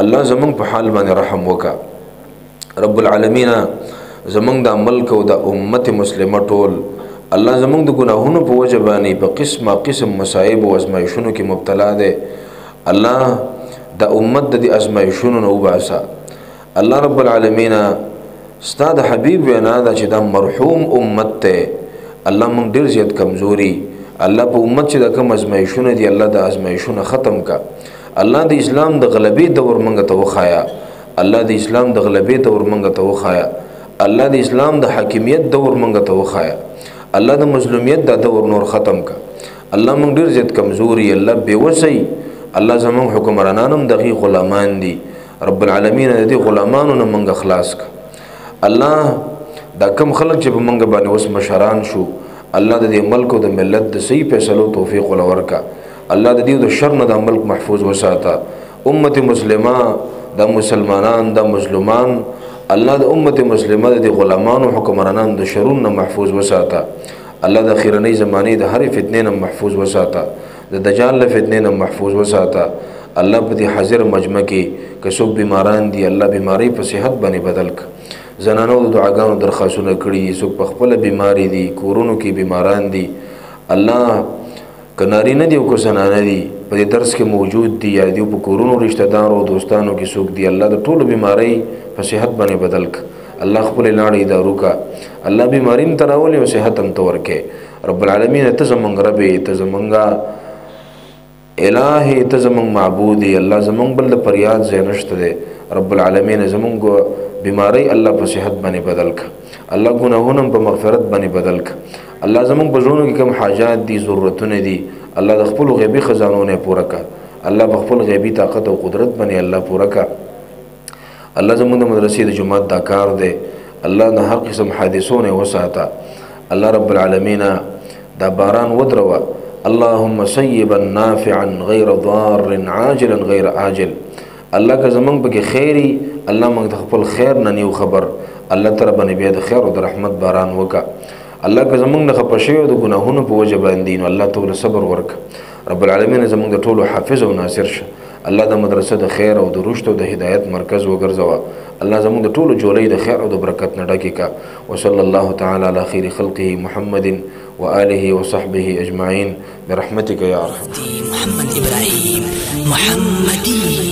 الله زمونږ په حال باندې رحم وکړه. رب العالمین زمونږ د ملک او د امت مسلمه ټول الله زمونږ د ګناهونو په وجه باندې په قسمه قسم مصائب او ازمایښونو کې مبتلا دی. الله د امت د دې ازمایښونو نه وباسه. الله رب العالمین ستا د حبیب وینا ده چې دا مرحوم امت دی. الله مونږ ډېر زیات کمزوري. الله په امت چې د کوم ازمایښونه دي، الله د ازمایښونه ختم کا. الله د اسلام د غلبې دور مونږ ته وښایه. الله د اسلام د غلبې دور مونږ ته وښایه. الله د اسلام د حاکمیت دور مونږ ته وښایه. الله د مظلومیت دا دور نور ختم کا. الله مونږ ډېر زیات کمزوري، الله بېوسه. الله زمونږ حکمرانان هم دغې غلامان دي. رب العالمین د دې غلامانو نه مونږ خلاص کا. الله دا کم خلک چې په مونږ باندې اوس مشران شو، الله د دې ملک او د ملت د صحیح فیصلو توفیق ولا ورکا. الله د دې د شر نه د ملک محفوظ وساته. امت مسلمه، د مسلمانان، د مظلومان، الله د امت مسلمه د غلامانو حکمرانان د شرون نه محفوظ وساته. الله د اخیرنۍ زمانې د هرې فتنې نه محفوظ وساته، د دجال له فتنې نه محفوظ وساته. الله په دې حاضر مجمع کې که څوک بیماران دي، الله بیماری په صحت باندې بدل کړه. زنانو د دعاګانو درخواستونه کړي، څوک په خپله بیماري دي، کورونو کې بیماران دي. الله که نارینه دي او که زنانه دي، په دې درس کې موجود دي یا دیو په کورونو رشته دارو او دوستانو کې څوک دي، الله د ټولو بیماری په صحت باندې بدل کړه. الله خپلې لاړې ادارو کا. الله بیماری هم ته راولي او صحت هم ته ورکړي. رب العالمین ته زمونږ رب یې، ته زمونږ الہ یې، ته زمونږ معبود یې. الله زمونږ بل د فریاد ځای نشته دی. رب العالمین زمونږ بیماری الله په صحت باندې بدل کړه. الله ګناهونه هم په مغفرت باندې بدل کړه. الله زمونږ په زړونو کې کوم حاجات دي، ضرورتونه دي، الله د خپلو غیبي خزانو نه پوره کړه. الله په خپل غیبي طاقت او قدرت باندې الله پوره کړه. الله زمونږ د مدرسې د جومات دا کار دی، الله د هر قسم حادثو نه وساته. الله رب العالمین دا باران ودروه. اللهم صیبا نافعا غیر ضار عاجلا غیر آجل. الله که زمونږ پکې خیری، الله موږ د خپل خیر نه نیو خبر. الله تعالی باندې بیا د خیر او د رحمت باران وکا. الله که زمونږ نه خپه شوی د ګناهونو په وجه باندې نو الله ته صبر ورک. رب العالمین زمونږ د ټولو حافظ او ناصر شه. الله د مدرسه د خیر او د رشد او د هدایت مرکز وګرځوه. الله زمونږ د ټولو جولۍ د خیر او د برکت نه ډکې کا. وصلی الله تعالی علی خیر خلقه محمد وآله وصحبه اجمعین برحمتک یا ارحم.
محمد ابراهیم محمدی.